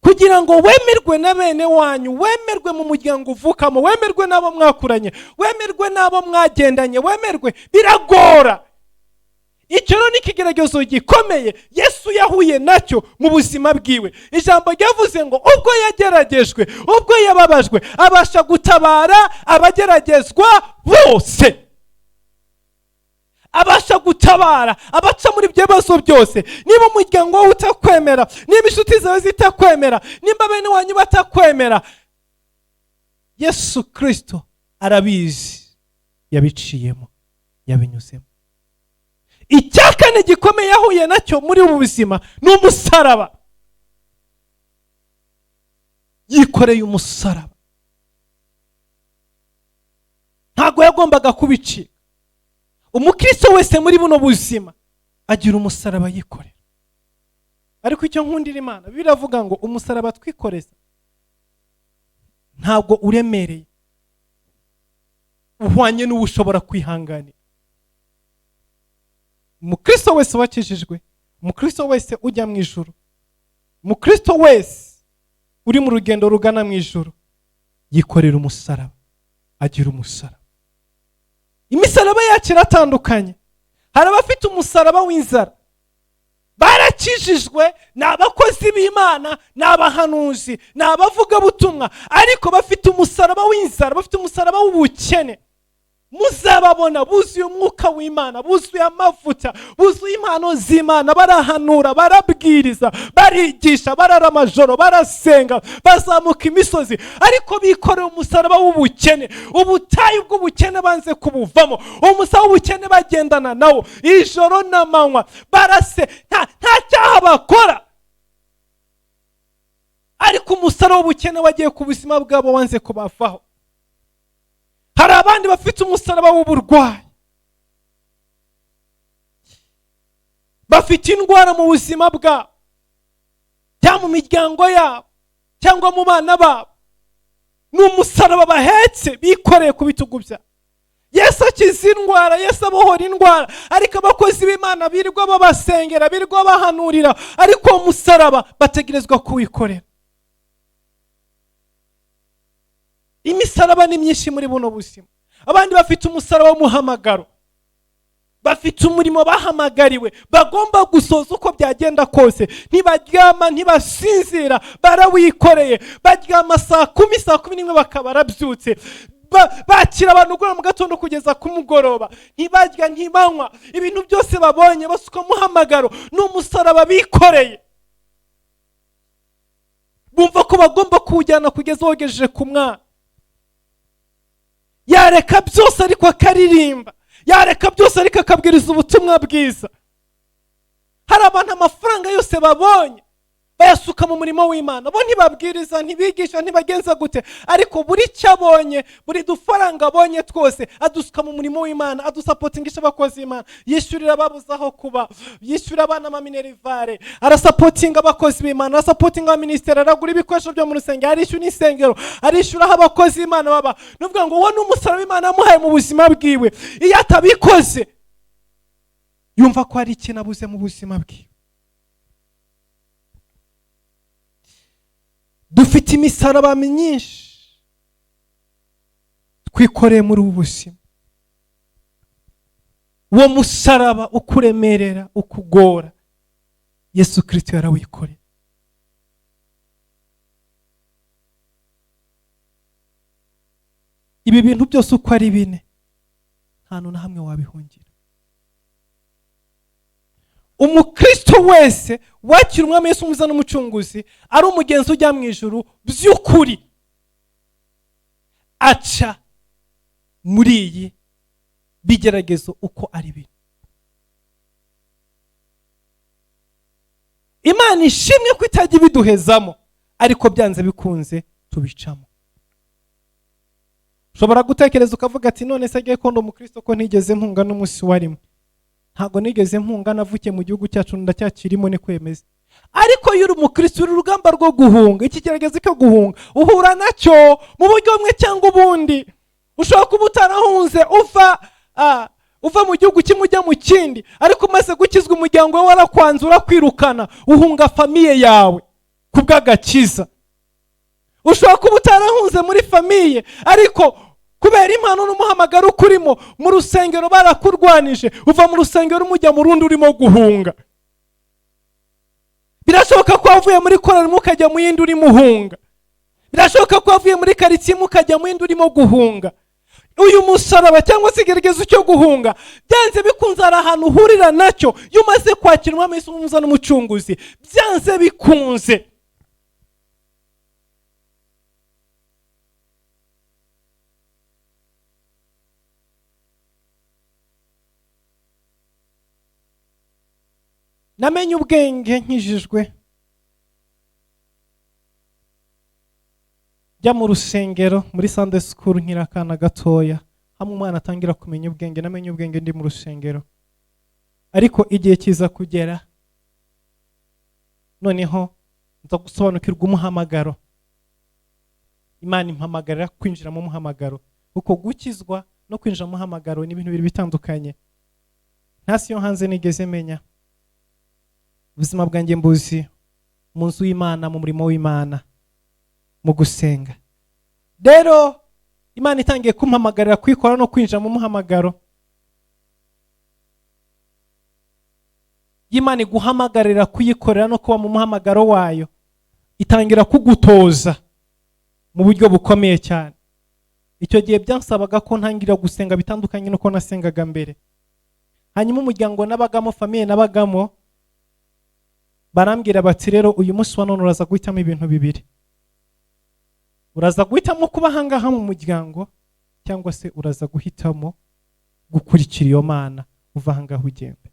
Kugira ngo wemerwe na bene wanyu, wemerwe mu muryango uvukamo, wemerwe n'abo mwakuranye, wemerwe n'abo mwagendanye, wemerwe, biragora. Icyo rero ni ikigeragezo gikomeye Yesu yahuye nacyo mu buzima bwiwe. Ijambo ryavuze ngo ubwo yageragejwe, ubwo yababajwe, abasha gutabara abageragezwa bose. Abasha gutabara abaca muri ibyo bibazo byose. Niba umuryango wawe utakwemera, niba inshuti zawe zitakwemera, nimba bene wanyu batakwemera, Yesu Kristo arabizi, yabiciyemo, yabinyuzemo. Icya kane gikomeye yahuye nacyo muri ubu buzima ni umusaraba. Yikoreye umusaraba, ntabwo yagombaga kubicika. Umukristo wese muri buno buzima agira umusaraba yikorera. Ariko icyo nkundira Imana, biravuga ngo umusaraba twikoreza ntabwo uremereye, uhwanye n'uwo ushobora kwihanganira. Umukristo wese wakijijwe, umukristo wese ujya mu ijuru, umukristo wese uri mu rugendo rugana mu ijuru yikorera umusaraba, agira umusaraba. Imisaraba yacu iratandukanye. Hari abafite umusaraba w'inzara, barakijijwe, ni abakozi b'Imana, ni abahanuzi, ni abavugabutumwa, ariko bafite umusaraba w'inzara, bafite umusaraba w'ubukene. Muzababona buzuye umwuka w'Imana, buzuye amavuta, buzuye impano z'Imana, barahanura, barabwiriza, barigisha, barara amajoro, barasenga, bazamuka imisozi, ariko bikoreye umusaraba w'ubukene, ubutayu bw'ubukene banze kubuvamo, umusaraba w'ubukene bagendana nawo ijoro n'amanywa, barase nta cyaha bakora, ariko umusaraba w'ubukene wagiye ku buzima bwabo wanze kubavaho. Hari abandi bafite umusaraba w'uburwayi, bafite indwara mu buzima bwabo, cyangwa mu miryango yabo, cyangwa mu bana babo. Ni umusaraba bahetse bikoreye ku bitugu byabo. Yesu akiza indwara, Yesu abohora indwara, ariko abakozi b'Imana birirwa babasengera, birirwa bahanurira, ariko uwo musaraba bategerezwa kuwikorera. Imisaraba ni myinshi muri buno buzima. Abandi bafite umusaraba w'umuhamagaro, bafite umurimo bahamagariwe, bagomba gusoza uko byagenda kose. Ntibaryama, ntibasinzira, barawikoreye. Baryama saa 10, saa 11 bakaba barabyutse. Bakira abantu guhera mu gatondo kugeza ku mugoroba, ntibarya, ntibanywa, ibintu byose babonye basuka muhamagaro. Ni umusaraba bikoreye, bumva ko bagomba kuwujyana kugeza wogejeje ku mwana. Yareka byose ariko akaririmba, yareka byose ariko akabwiriza ubutumwa bwiza. Hari abantu amafaranga yose babonye bayasuka mu murimo w'Imana, bo ntibabwiriza, ntibigisha, ntibagenza gute, ariko buri cyo abonye, buri dufaranga abonye twose adusuka mu murimo w'Imana, adusapotingisha abakozi b'Imana, yishyurira ababuze aho kuba, yishyura abana amaminerivare, arasapotinga abakozi b'Imana, arasapotinga abaminisiteri, aragura ibikoresho byo mu rusengero, arishyura insengero, arishyura aho abakozi b'Imana baba. Ni ukuvuga ngo uwo ni umusaraba Imana yamuhaye mu buzima bwiwe. Iyo atabikoze yumva ko hari ikintu abuze mu buzima bwiwe. Dufite imisaraba myinshi twikoreye muri ubu buzima. Uwo musaraba ukuremerera, ukugora, Yesu Kristo yarawikoreye. Ibi bintu byose uko ari bine, nta na hamwe wabihungira. Umukristo wese wakira Umwami Yesu umukiza n'umucunguzi, ari umugenzi ujya mu ijuru by'ukuri, aca muri iyi bigeragezo uko ari bine. Imana ishimwe ko itajya ibiduhezamo, ariko byanze bikunze tubicamo. Ushobora gutekereza ukavuga ati none se agiye ko ndi umukristo ko ntigeze mpunga n'umunsi warimo. Ntabwo nigeze mpunga, navukiye mu gihugu cyacu ndacyakirimo, ni kwemeza. Ariko iyo uri umukristo uri urugamba rwo guhunga, ikigeragezo cyo guhunga uhura nacyo mu buryo bumwe cyangwa ubundi. Ushobora kuba utarahunze uva mu gihugu kimwe ujya mu kindi, ariko umaze gukizwa umuryango wawe warakwanze, urakwirukana, uhunga famiye yawe kubw'agakiza. Ushobora kuba utarahunze muri famiye, ariko kubera impano n'umuhamagaro ukurimo mu rusengero barakurwanije, uva mu rusengero umujya mu rundi urimo guhunga. Birashoboka ko wavuye muri korali ukajya mu yindi urimo uhunga. Birashoboka ko wavuye muri karitsiye ukajya mu yindi urimo guhunga. Uyu musaraba cyangwa se igeragezo cyo guhunga, byanze bikunze hari ahantu uhurira nacyo iyo umaze kwakira Umwami Yesu umukiza n'umucunguzi, byanze bikunze. Namenye ubwenge nkijijwe, njya mu rusengero muri Sunday school nkiri akana gatoya, hamwe umwana atangira kumenya ubwenge. Namenye ubwenge ndi mu rusengero, ariko igihe kiza kugera noneho nza gusobanukirwa umuhamagaro. Imana impamagarira kwinjira mu muhamagaro, kuko gukizwa no kwinjira mu muhamagaro ni ibintu bibiri bitandukanye. Nta si yo hanze nigeze menya. Ubuzima bwanjye mbuzi mu nzu y'Imana, mu murimo w'Imana, mu gusenga. Rero Imana itangiye kumpamagarira kwikora no kwinjira mu muhamagaro. Imana iguhamagarira kuyikorera no kuba mu muhamagaro wayo, itangira kugutoza mu buryo bukomeye cyane. Icyo gihe byansabaga ko ntangira gusenga bitandukanye n'uko nasengaga mbere. Hanyuma umuryango nabagamo, famille nabagamo, barambwira bati: "Rero uyu munsi wa none uraza guhitamo ibintu bibiri: uraza guhitamo kuba ahangaha mu muryango, cyangwa se uraza guhitamo gukurikira iyo Mana, uva ahangaha ugende."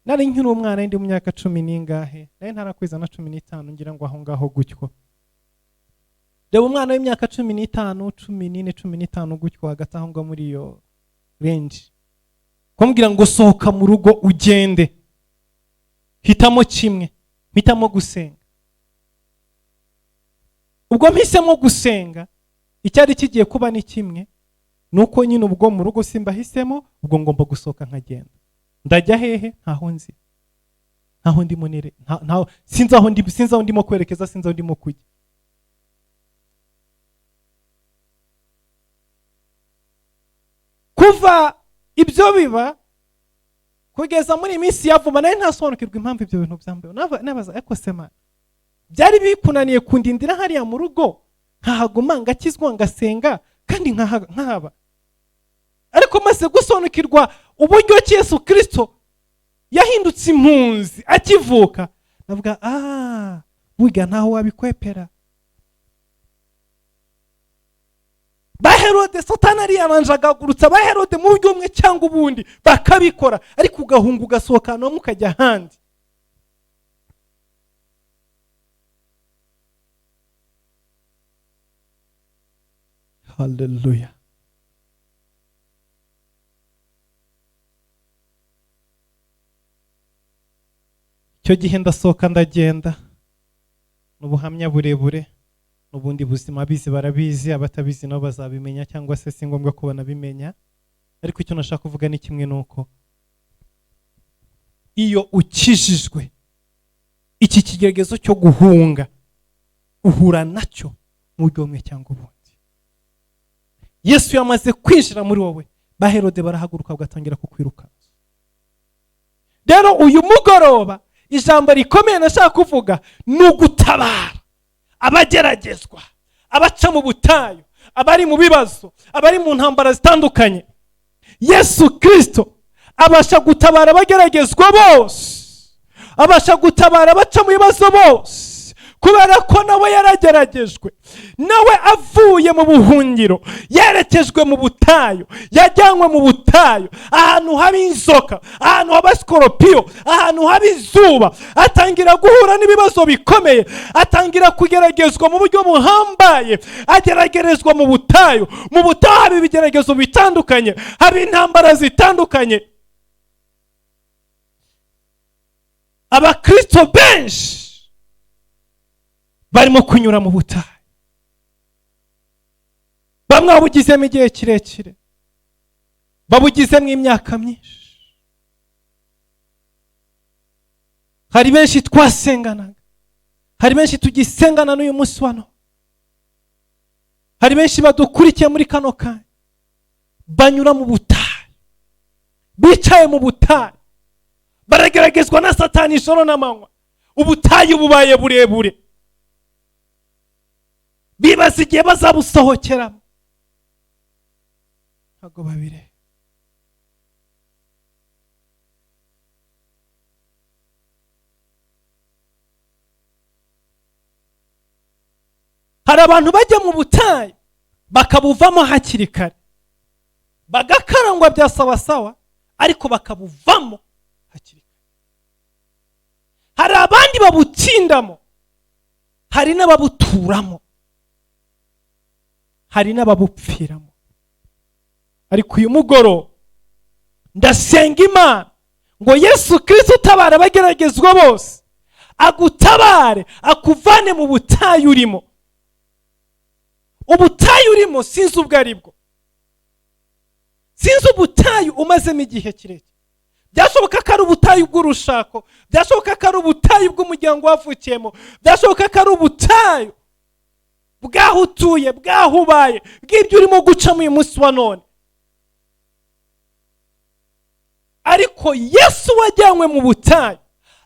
Nari nkiri umwana, ndi mu myaka 10 n'ingahe, nari ntarakweza na 15, ngira ngo aho ngaho gutyo. Reba umwana w'imyaka 15, 14, 15 gutyo, hagati aho ngaho muri iyo range, kumbwira ngo sohoka mu rugo ugende, hitamo kimwe. Mpitamo gusenga. Ubwo mpisemo gusenga, icyari kigiye kuba ni kimwe, ni uko nyine ubwo mu rugo simbahisemo, ubwo ngomba gusohoka nkagenda. Ndajya hehe? Ntaho nzi, ntaho ndimo nere, sinzi aho ndi, sinzi aho ndimo kwerekeza, sinzi aho ndimo kujya. Kuva ibyo biba kugeza muri iyi minsi ya vuba, nari ntasobanukirwa impamvu ibyo bintu byambayeho. Nabaza: "Ariko se Mana, byari bikunaniye kundindira hariya mu rugo, nkahaguma, ngakizwa, ngasenga kandi nkahaba?" Ariko maze gusobanukirwa uburyo ki Yesu Kirisito yahindutse impunzi akivuka, ndavuga: "Ah, burya ntaho wabikwepera." Ba Herode, Satani ariyaranje agahagurutsa ba Herode mu buryo bumwe cyangwa ubundi, bakabikora, ariko ugahunga, ugasohoka ahantu hamwe ukajya ahandi. Haleluya! Icyo gihe ndasohoka ndagenda. Ni ubuhamya burebure n'ubundi buzima, abizi barabizi, abatabizi nabo bazabimenya, cyangwa se si ngombwa ko banabimenya. Ariko icyo nashaka kuvuga ni kimwe, ni uko iyo ukijijwe, iki kigeragezo cyo guhunga uhura nacyo mu buryo bumwe cyangwa ubundi. Yesu yamaze kwinjira muri wowe, ba Herode barahaguruka bagatangira kukwirukansa. Rero uyu mugoroba ijambo rikomeye nashaka kuvuga ni ugutabara abageragezwa, abaca mu butayu, abari mu bibazo, abari mu ntambara zitandukanye. Yesu Kirisito abasha gutabara abageragezwa bose, abasha gutabara abaca mu bibazo bose, kubera ko nawe yarageragejwe. Nawe avuye mu buhungiro yerekejwe mu butayu, yajyanywe mu butayu, ahantu haba inzoka, ahantu haba sikoropiyo, ahantu haba izuba, atangira guhura n'ibibazo bikomeye, atangira kugeragezwa mu buryo buhambaye, ageragerezwa mu butayu. Mu butayu haba ibigeragezo bitandukanye, haba intambara zitandukanye. Abakristo benshi barimo kunyura mu butayu, bamwe babugizemo igihe kirekire, babugizemo imyaka myinshi. Hari benshi twasenganaga, hari benshi tugisengana n'uyu munsi wa none, hari benshi badukurikiye muri kano kanya banyura mu butayu, bicaye mu butayu, barageragezwa na Satani ijoro n'amanywa. Ubutayu bubaye burebure, bibaza igihe bazabusohokeramo, ntabwo babireba. Hari abantu bajya mu butayu bakabuvamo hakiri kare, bagakarangwa bya sawasawa, ariko bakabuvamo hakiri kare. Hari abandi babutsindamo, hari n'ababuturamo, hari n'ababupfiramo. Ariko uyu mugoroba ndasenga Imana ngo Yesu Kirisito utabara abageragezwa bose agutabare, akuvane mu butayu urimo. Ubutayu urimo sinzi ubwo ari bwo, sinzi ubutayu umazemo igihe kirekire. Byashoboka ko ari ubutayu bw'urushako, byashoboka ko ari ubutayu bw'umuryango wavukiyemo, byashoboka ko ari ubutayu bw'aho utuye, bw'aho ubaye, bw'ibyo urimo gucamo uyu munsi wa none. Ariko Yesu wajyanywe mu butayu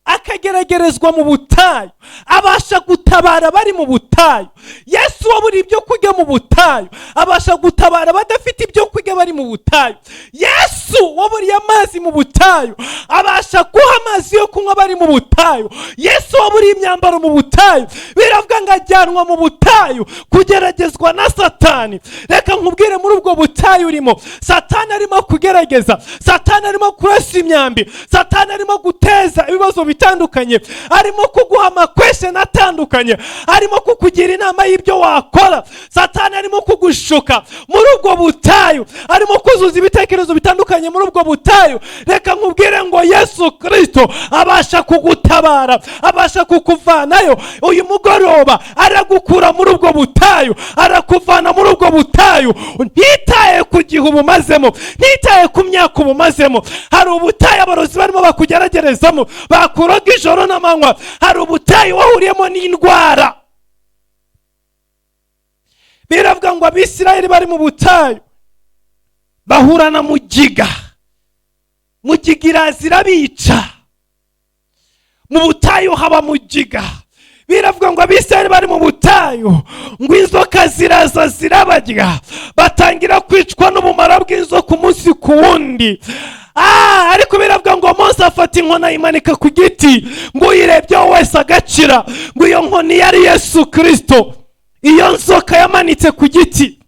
Akageragerezwa mu butayu, abasha gutabara abari mu butayu. Yesu waburiye ibyo kurya mu butayu, abasha gutabara abadafite ibyo kurya bari mu butayu. Yesu waburiye amazi mu butayu, abasha guha amazi yo kunywa bari mu butayu. Yesu waburiye imyambaro mu butayu, biravuga ngo ajyanwa mu butayu kugeragezwa na Satani. Reka nkubwire, muri ubwo butayu urimo, Satani arimo kugerageza, Satani arimo kurasa imyambi, Satani arimo guteza ibibazo bitandukanye, arimo kuguha ama questions atandukanye, arimo kukugira inama y'ibyo wakora. Satani arimo kugushuka muri ubwo butayu, arimo kuzuza ibitekerezo bitandukanye muri ubwo butayu. Reka nkubwire ngo Yesu Kirisito abasha kugutabara, abasha kukuvanayo. Uyu mugoroba aragukura muri ubwo butayu, arakuvana muri ubwo butayu. Ntitaye ku gihe ubumazemo, ntitaye ku myaka ubumazemo. Hari ubutayu abarozi barimo bakugeragerezamo, bakuroga ijoro n'amanywa. Hari ubutayu wahuriyemo n'indwara. Biravuga ngo Abisirayeli bari mu butayu bahura na mugiga, mugiga iraza irabica. Mu butayu haba mugiga. Biravuga ngo Abisirayeli bari mu butayu, ngo inzoka ziraza zirabarya, batangira kwicwa n'ubumara bw'inzoka umunsi ku wundi. Ariko biravuga ngo Mose afata inkoni ayimanika ku giti, ngo uyirebyeho wese agakira. Ngo iyo nkoni yari Yesu Kirisito, iyo nzoka yamanitse ku giti.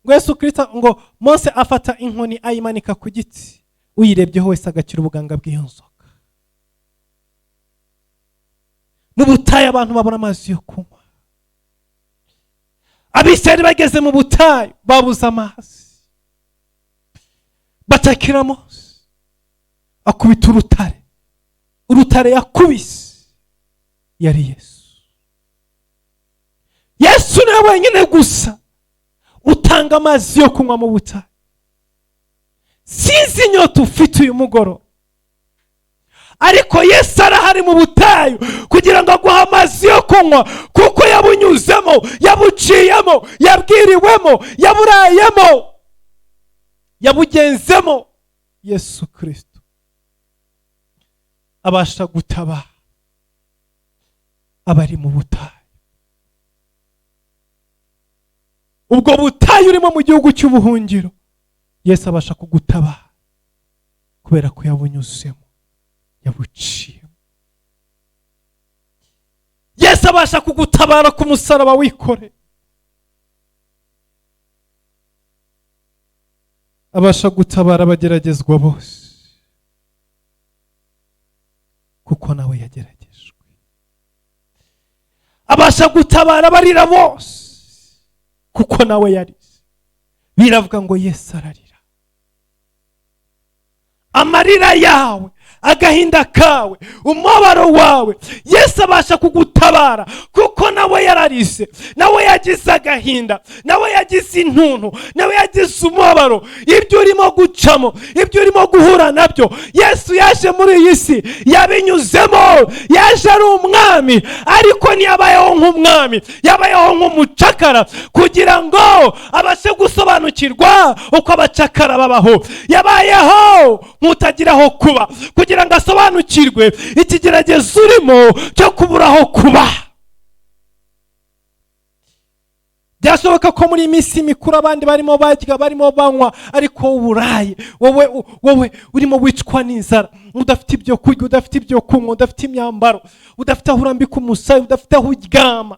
Ngo Yesu Kirisito, ngo Mose afata inkoni ayimanika ku giti, uyirebyeho wese agakira ubuganga bw'iyo nzoka. Mu butayu abantu babona amazi yo kunywa. Abisirayeli bageze mu butayu babuze amazi, batakira Mose, akubita urutare. Urutare yakubise yari Yesu. Yesu niwe wenyine gusa utanga amazi yo kunywa mu butayu. Sinzi inyota ufite uyu mugoroba, ariko Yesu arahari mu butayu kugira ngo aguhe amazi yo kunywa, kuko yabunyuzemo, yabuciyemo, yabwiriwemo, yaburayemo, yabugenzemo. Yesu Kirisito abasha gutabara abari mu butayu. Ubwo butayu urimo mu gihugu cy'ubuhungiro, Yesu abasha kugutabara kubera ko yabunyuzemo, yabuciyemo. Yesu abasha kugutabara ku musaraba wikore, abasha gutabara abageragezwa bose kuko nawe yageragejwe. Abasha gutabara abarira bose kuko nawe yarize. Biravuga ngo Yesu ararira. Amarira yawe, agahinda kawe, umubabaro wawe, Yesu abasha kugutabara kuko nawe yararize, nawe yagize agahinda, nawe yagize intuntu, nawe yagize umubabaro. Ibyo urimo gucamo, ibyo urimo guhura nabyo, Yesu yaje muri iyi si yabinyuzemo. Yaje ari umwami, ariko ntiyabayeho nk'umwami, yabayeho nk'umucakara kugira ngo abashe gusobanukirwa uko abacakara babaho. Yabayeho nk'utagira aho kuba kugira ngo asobanukirwe ikigeragezo urimo cyo kubura aho kuba. Byashoboka ko muri iyi minsi mikuru abandi barimo barya, barimo banywa, ariko uburaye wowe urimo wicwa n'inzara, udafite ibyo kurya, udafite ibyo kunywa, udafite imyambaro, udafite aho urambika umusaya, udafite aho uryama.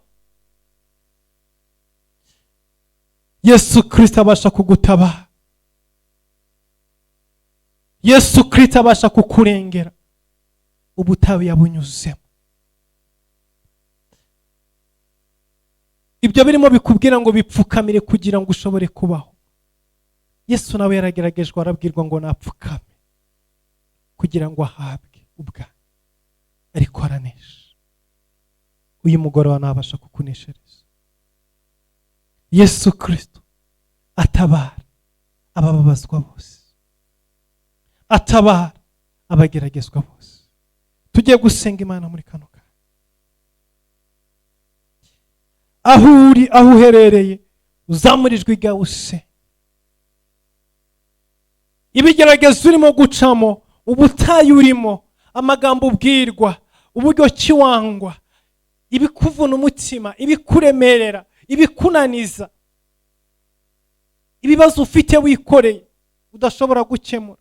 Yesu Kristo abasha kugutabara. Yesu Kristo abasha kukurengera. Ubutayu yabunyuzemo. Ibyo birimo bikubwira ngo bipfukamire kugira ngo ushobore kubaho. Yesu nawe yarageragejwe, arabwirwa ngo napfukame kugira ngo ahabwe ubwami, ariko aranesha. Uyu mugoroba nabasha kukuneshereza. Yesu Kristo atabara abababazwa bose, atabara abageragezwa bose. Tugiye gusenga Imana muri kano kanya. Aho uri, aho uherereye, uzamura ijwi ryawe use. Ibigeragezo urimo gucamo Ubutayu urimo, amagambo ubwirwa, uburyo kiwangwa, ibikuvuna umutima, ibikuremerera, ibikunaniza, ibibazo ufite wikoreye udashobora gukemura,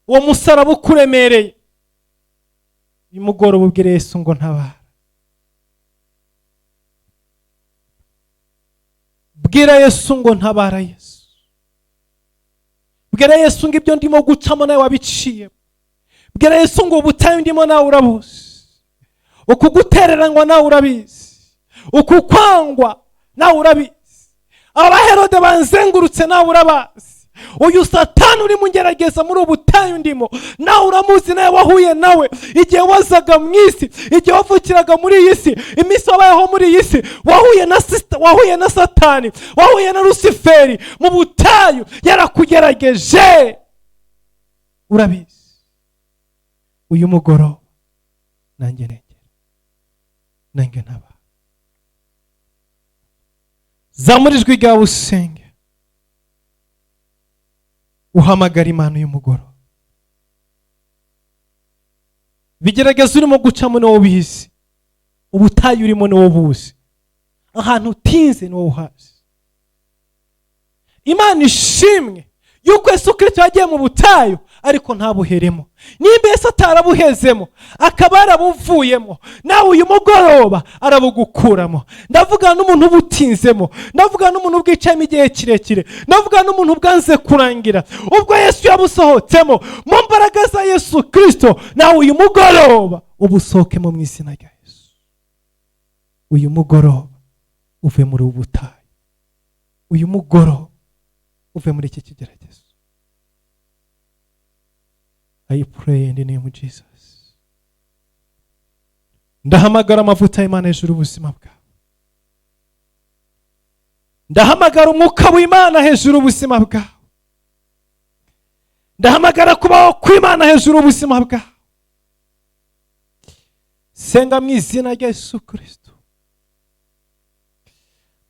uwo musaraba ukuremereye, uyu mugoroba ubwire Yesu ngo ntabara. Bwira Yesu ngo ntabara. Yesu, bwira Yesu ngo ibyo ndimo gucamo nawe wabiciye. Bwira Yesu ngo ubutayu ndimo nawe urabuzi, uku gutereranywa nawe urabizi, uku kwangwa nawe urabizi, abaherode banzengurutse nawe urabazi, uyu Satani uri mungerageza muri ubutayu ndimo nawe uramuzi, nawe wahuye nawe igihe wazaga mu isi, igihe wavukiraga muri iyi si, iminsi wabayeho muri iyi si, wahuye na Satani, wahuye na Rusiferi mu butayu, yarakugerageje, urabizi. Uyu mugoroba nanjye negera, nanjye ntaba. Zamura ijwi ryawe usenge, uhamagara Imana uyu mugoroba. Bigerageza urimo gucamo niwo ubizi, ubutayu urimo niwo ubuzi, ahantu utinze niwo uhazi. Imana ishimwe yuko Yesu Kristo yagiye mu butayu ariko ntabuheremo. Nimba Yesu atarabuhezemo akaba yarabuvuyemo, nawe uyu mugoroba arabugukuramo. Ndavuga n'umuntu ubutinzemo, ndavuga n'umuntu ubwicayemo igihe kirekire, ndavuga n'umuntu bwanze kurangira. Ubwo Yesu yabusohotsemo mu mbaraga za Yesu Kristo, nawe uyu mugoroba ubusohokemo mu izina rya Yesu. Uyu mugoroba uve muri ubu butayu, uyu mugoroba uve muri iki kigeragezo. I pray in the name of Jesus. Ndahamagara amavuta y'Imana hejuru y'ubuzima bwawe. Ndahamagara umwuka w'Imana hejuru y'ubuzima bwawe. Ndahamagara kubaho kw'Imana hejuru y'ubuzima bwawe. Senga mu izina rya Yesu Kristo.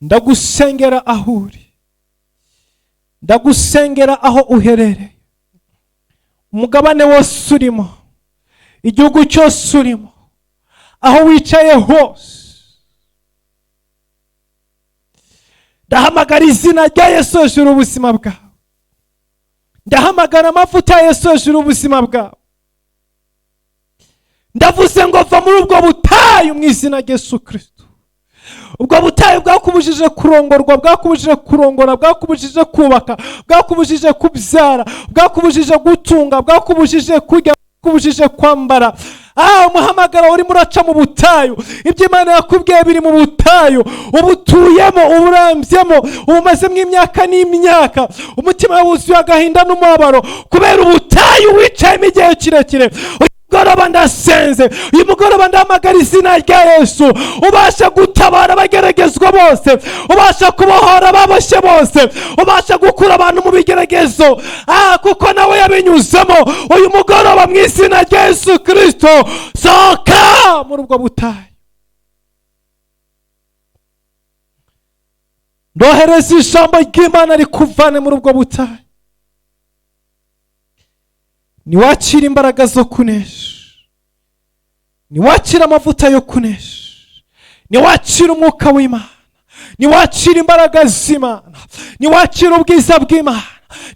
Ndagusengera aho uri, ndagusengera aho uherereye, umugabane wose urimo, igihugu cyose urimo, aho wicaye hose. Ndahamagara izina rya Yesu hejuru y'ubuzima bwawe. Ndahamagara amavuta ya Yesu hejuru y'ubuzima bwawe. Ndavuze ngo va muri ubwo butayu mu izina rya Yesu Kristo. Ubwo butayu bwakubujije kurongorwa, bwakubujije kurongora, bwakubujije kubaka, bwakubujije kubyara, bwakubujije gutunga, bwakubujije kurya, bwakubujije kwambara. Umuhamagara urimo uraca mu butayu. Ibyo Imana yakubwiye biri mu butayu, ubutuyemo, uburambyemo, ubumazemo imyaka n'imyaka. Umutima wuzuye agahinda n'umubabaro kubera ubutayu wicayemo igihe kirekire. Mugoroba ndasenze, uyu mugoroba ndahamagara izina rya Yesu, ubasha gutabara abageragezwa bose, ubasha kubohora ababoshye bose, ubasha gukura abantu mu bigeragezo, kuko nawe yabinyuzemo. Uyu mugoroba mu izina rya Yesu Kristo, sohoka muri ubwo butayu. Ndohereza ijambo ry'Imana rikuvane muri ubwo butayu. Niwakira imbaraga zo kunesha, niwakira amavuta yo kunesha, niwakira umwuka w'Imana, niwakira imbaraga z'Imana, niwakira ubwiza bw'Imana,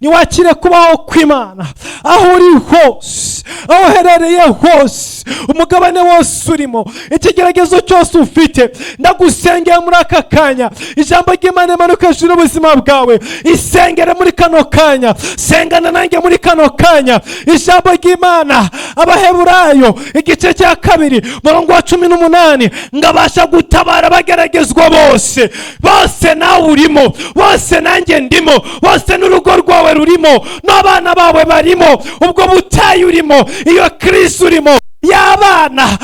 niwakire kubaho kw'Imana aho uri hose, aho uherereye hose, umugabane wose urimo, ikigeragezo cyose ufite, ndagusengera muri aka kanya. Ijambo ry'Imana rimanuka hejuru y'ubuzima bwawe, isengere muri kano kanya, sengana nanjye muri kano kanya. Ijambo ry'Imana, Abaheburayo igice cya 2 murongo wa 18, ngabasha gutabara abageragezwa bose. Bose nawe urimo, bose nanjye ndimo, bose n'urugo rwawe rurimo, n'abana bawe barimo, ubwo butayu urimo, iyo Kristo urimo y'abana.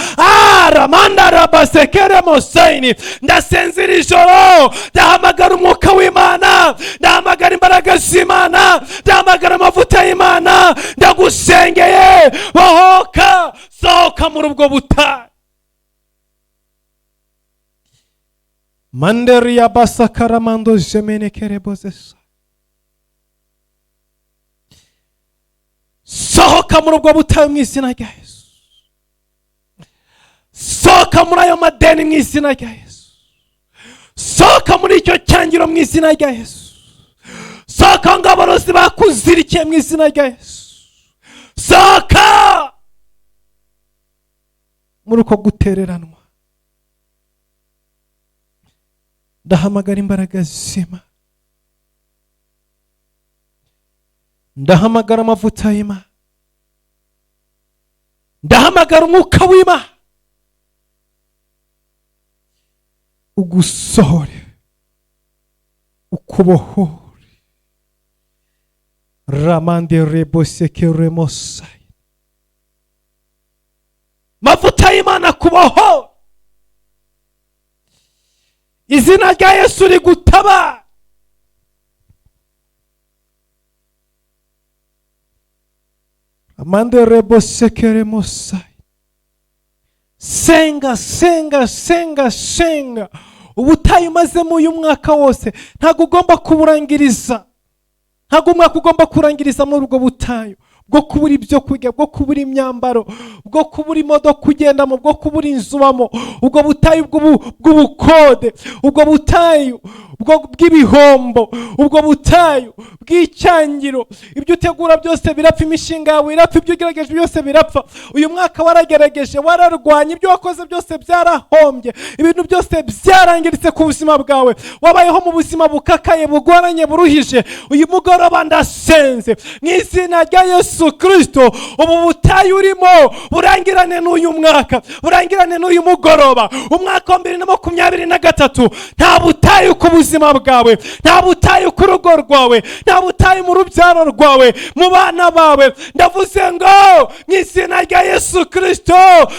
Ramandarabasekeremosaini. Ndasenzira ijoro, ndahamagara umwuka w'Imana, ndahamagara imbaraga z'Imana, ndahamagara amavuta y'Imana. Ndagusengeye, bohoka, sohoka muri ubwo butayu. Manderia basakaramando jemenekerebozesa. Sohoka muri ubwo butayu mu izina rya Yesu. Sohoka muri ayo madeni mu izina rya Yesu. Sohoka muri icyo cyangiro mu izina rya Yesu. Sohoka ngo abarozi bakuzirikiye mu izina rya Yesu. Sohoka muri uko gutereranwa. Ndahamagara imbaraga z'Imana, ndahamagara amavuta y'Imana, ndahamagara umwuka w'Imana ugusohore, ukubohore. Ramande rebosekeremosai, mavuta y'Imana kuboho. Izina rya Yesu rigutaba. Amande rebosekeremosai. Senga, senga, senga, senga. Ubutayu umazemo uyu mwaka wose ntabwo ugomba kuburangiriza. Ntabwo umwaka ugomba kurangiriza muri ubwo butayu bwo kubura ibyo kurya, bwo kubura imyambaro, bwo kubura imodoka ugendamo, bwo kubura inzu ubamo, ubwo butayu bw'ubukode, ubwo butayu bw'ibihombo, ubwo butayu bw'icyangiro. Ibyo utegura byose birapfa, imishinga yawe irapfa, ibyo ugerageje byose birapfa. Uyu mwaka waragerageje, wararwanye, ibyo wakoze byose byarahombye, ibintu byose byarangiritse ku buzima bwawe, wabayeho mu buzima bukakaye, bugoranye, buruhije. Uyu mugoroba ndasenze mu izina rya Yesu Kristo, ubu butayu urimo burangirane n'uyu mwaka, burangirane n'uyu mugoroba. Umwaka wa 2023 nta butayu ku buzima bwawe, nta butayu ku rugo rwawe, nta butayu mu rubyaro rwawe, mu bana bawe. Ndavuze ngo mu izina rya Yesu Kristo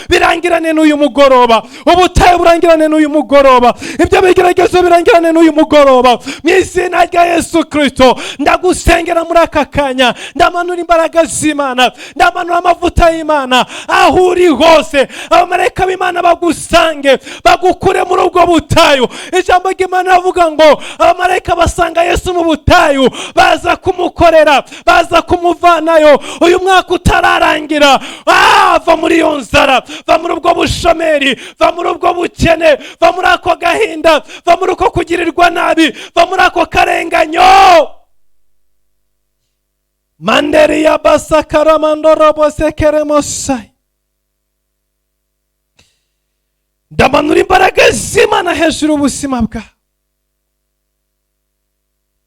birangirane n'uyu mugoroba. Ubutayu burangirane n'uyu mugoroba, ibyo bigeragezo birangirane n'uyu mugoroba mu izina rya Yesu Kristo. Ndagusengera muri aka kanya, ndamanura imbaraga z'Imana, ndamanura amavuta y'Imana aho uri hose. Abamarayika b'Imana bagusange, bagukure muri ubwo butayu. Ijambo ry'Imana rivuga ngo abamarayika basanga Yesu mu butayu, baza kumukorera, baza kumuvanayo. Uyu mwaka utararangira, va muri iyo nzara, va muri ubwo bushomeri, va muri ubwo bukene, va muri ako gahinda, va muri uko kugirirwa nabi, va muri ako karenganyo. Manderi ya basakaramandorobosekeremosai. Ndamanura imbaraga z'Imana hejuru y'ubuzima bwawe.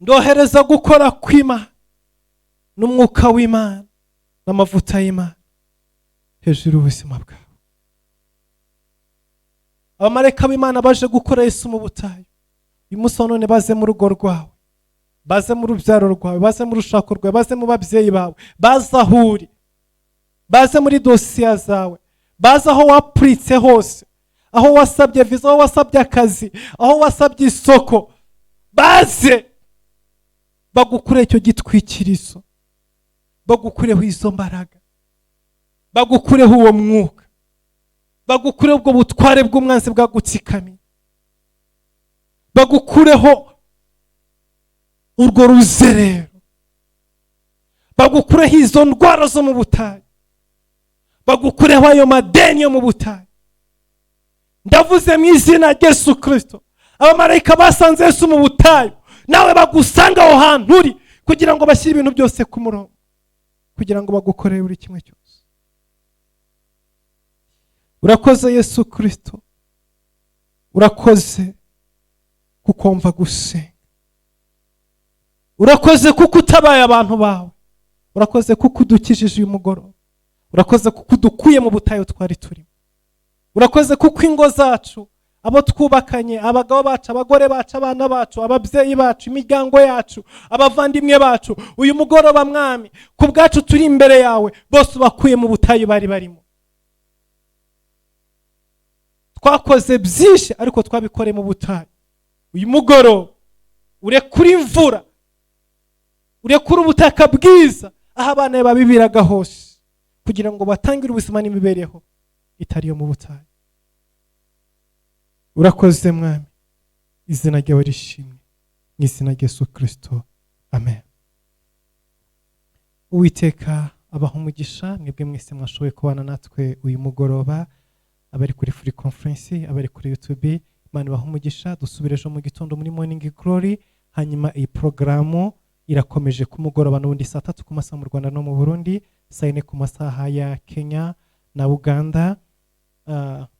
Ndohereza gukora kw'Imana n'umwuka w'Imana n'amavuta y'Imana hejuru y'ubuzima bwawe. Abamarayika b'Imana baje gukora Yesu mu butayu. Uyu munsi wa none baze mu rugo rwawe, baze mu rubyaro rwawe, baze mu rushako rwawe, baze mu babyeyi bawe, baze aho uri, baze muri dosiye zawe, baze aho wapuritse hose, aho wasabye viza, aho wasabye akazi, aho wasabye isoko, baze bagukure icyo gitwikirizo, bagukureho izo mbaraga, bagukureho uwo mwuka, bagukureho ubwo butware bw'umwanzi bwagutsikamiye, bagukureho urwo ruzerero, bagukureho izo ndwara zo mu butayu, bagukureho ayo madeni yo mu butayu. Ndavuze mu izina rya Yesu Kristo, abamarayika basanze Yesu mu butayu, nawe bagusanga aho hantu uri kugira ngo bashyire ibintu byose ku murongo, kugira ngo bagukorere buri kimwe cyose. Urakoze Yesu Kristo, urakoze kuko mva gusenga, urakoze kuko utabaye abantu bawe, urakoze kuko udukijije uyu mugoroba, urakoze kuko udukuye mu butayu twari turimo, urakoze kuko ingo zacu, abo twubakanye, abagabo bacu, abagore bacu, abana bacu, ababyeyi bacu, imiryango yacu, abavandimwe bacu, uyu mugoroba Mwami ku bwacu turi imbere yawe, bose ubakuye mu butayu bari barimo. Twakoze byinshi ariko twabikoreye mu butayu. Uyu mugoroba urekure imvura, urekure ubutaka bwiza aho abana babibiraga hose, kugira ngo batangire ubuzima n'imibereho itari iyo mu butayu. Urakoze Mwami, izina ryawe rishimwe mu izina rya Yesu Kristo, amen. Uwiteka Abaha umugisha mwebwe mwese mwashoboye kubana natwe uyu mugoroba, abari kuri free conference, abari kuri YouTube. Imana ibaha umugisha. Dusubire ejo mu gitondo muri Morning Glory. Hanyuma iyi porogaramu irakomeje ku mugoroba n'ubundi, saa 3 ku masaha mu Rwanda no mu Burundi, saa 4 ku masaha ya Kenya na Uganda.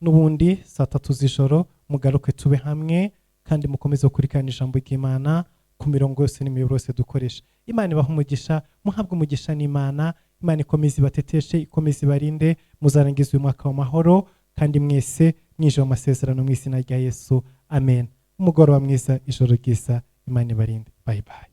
N'ubundi saa 3 z'ijoro mugaruke tube hamwe, kandi mukomeze gukurikirana ijambo ry'Imana ku mirongo yose n'imiyoboro yose dukoresha. Imana ibaha umugisha, muhabwe umugisha n'Imana. Imana ikomeze ibateteshe, ikomeze ibarinde, muzarangiza uyu mwaka w'amahoro, kandi mwese mwije mu masezerano mu izina rya Yesu, amen. Umugoroba mwiza, ijoro ryiza, Imana ibarinde. Bye bye.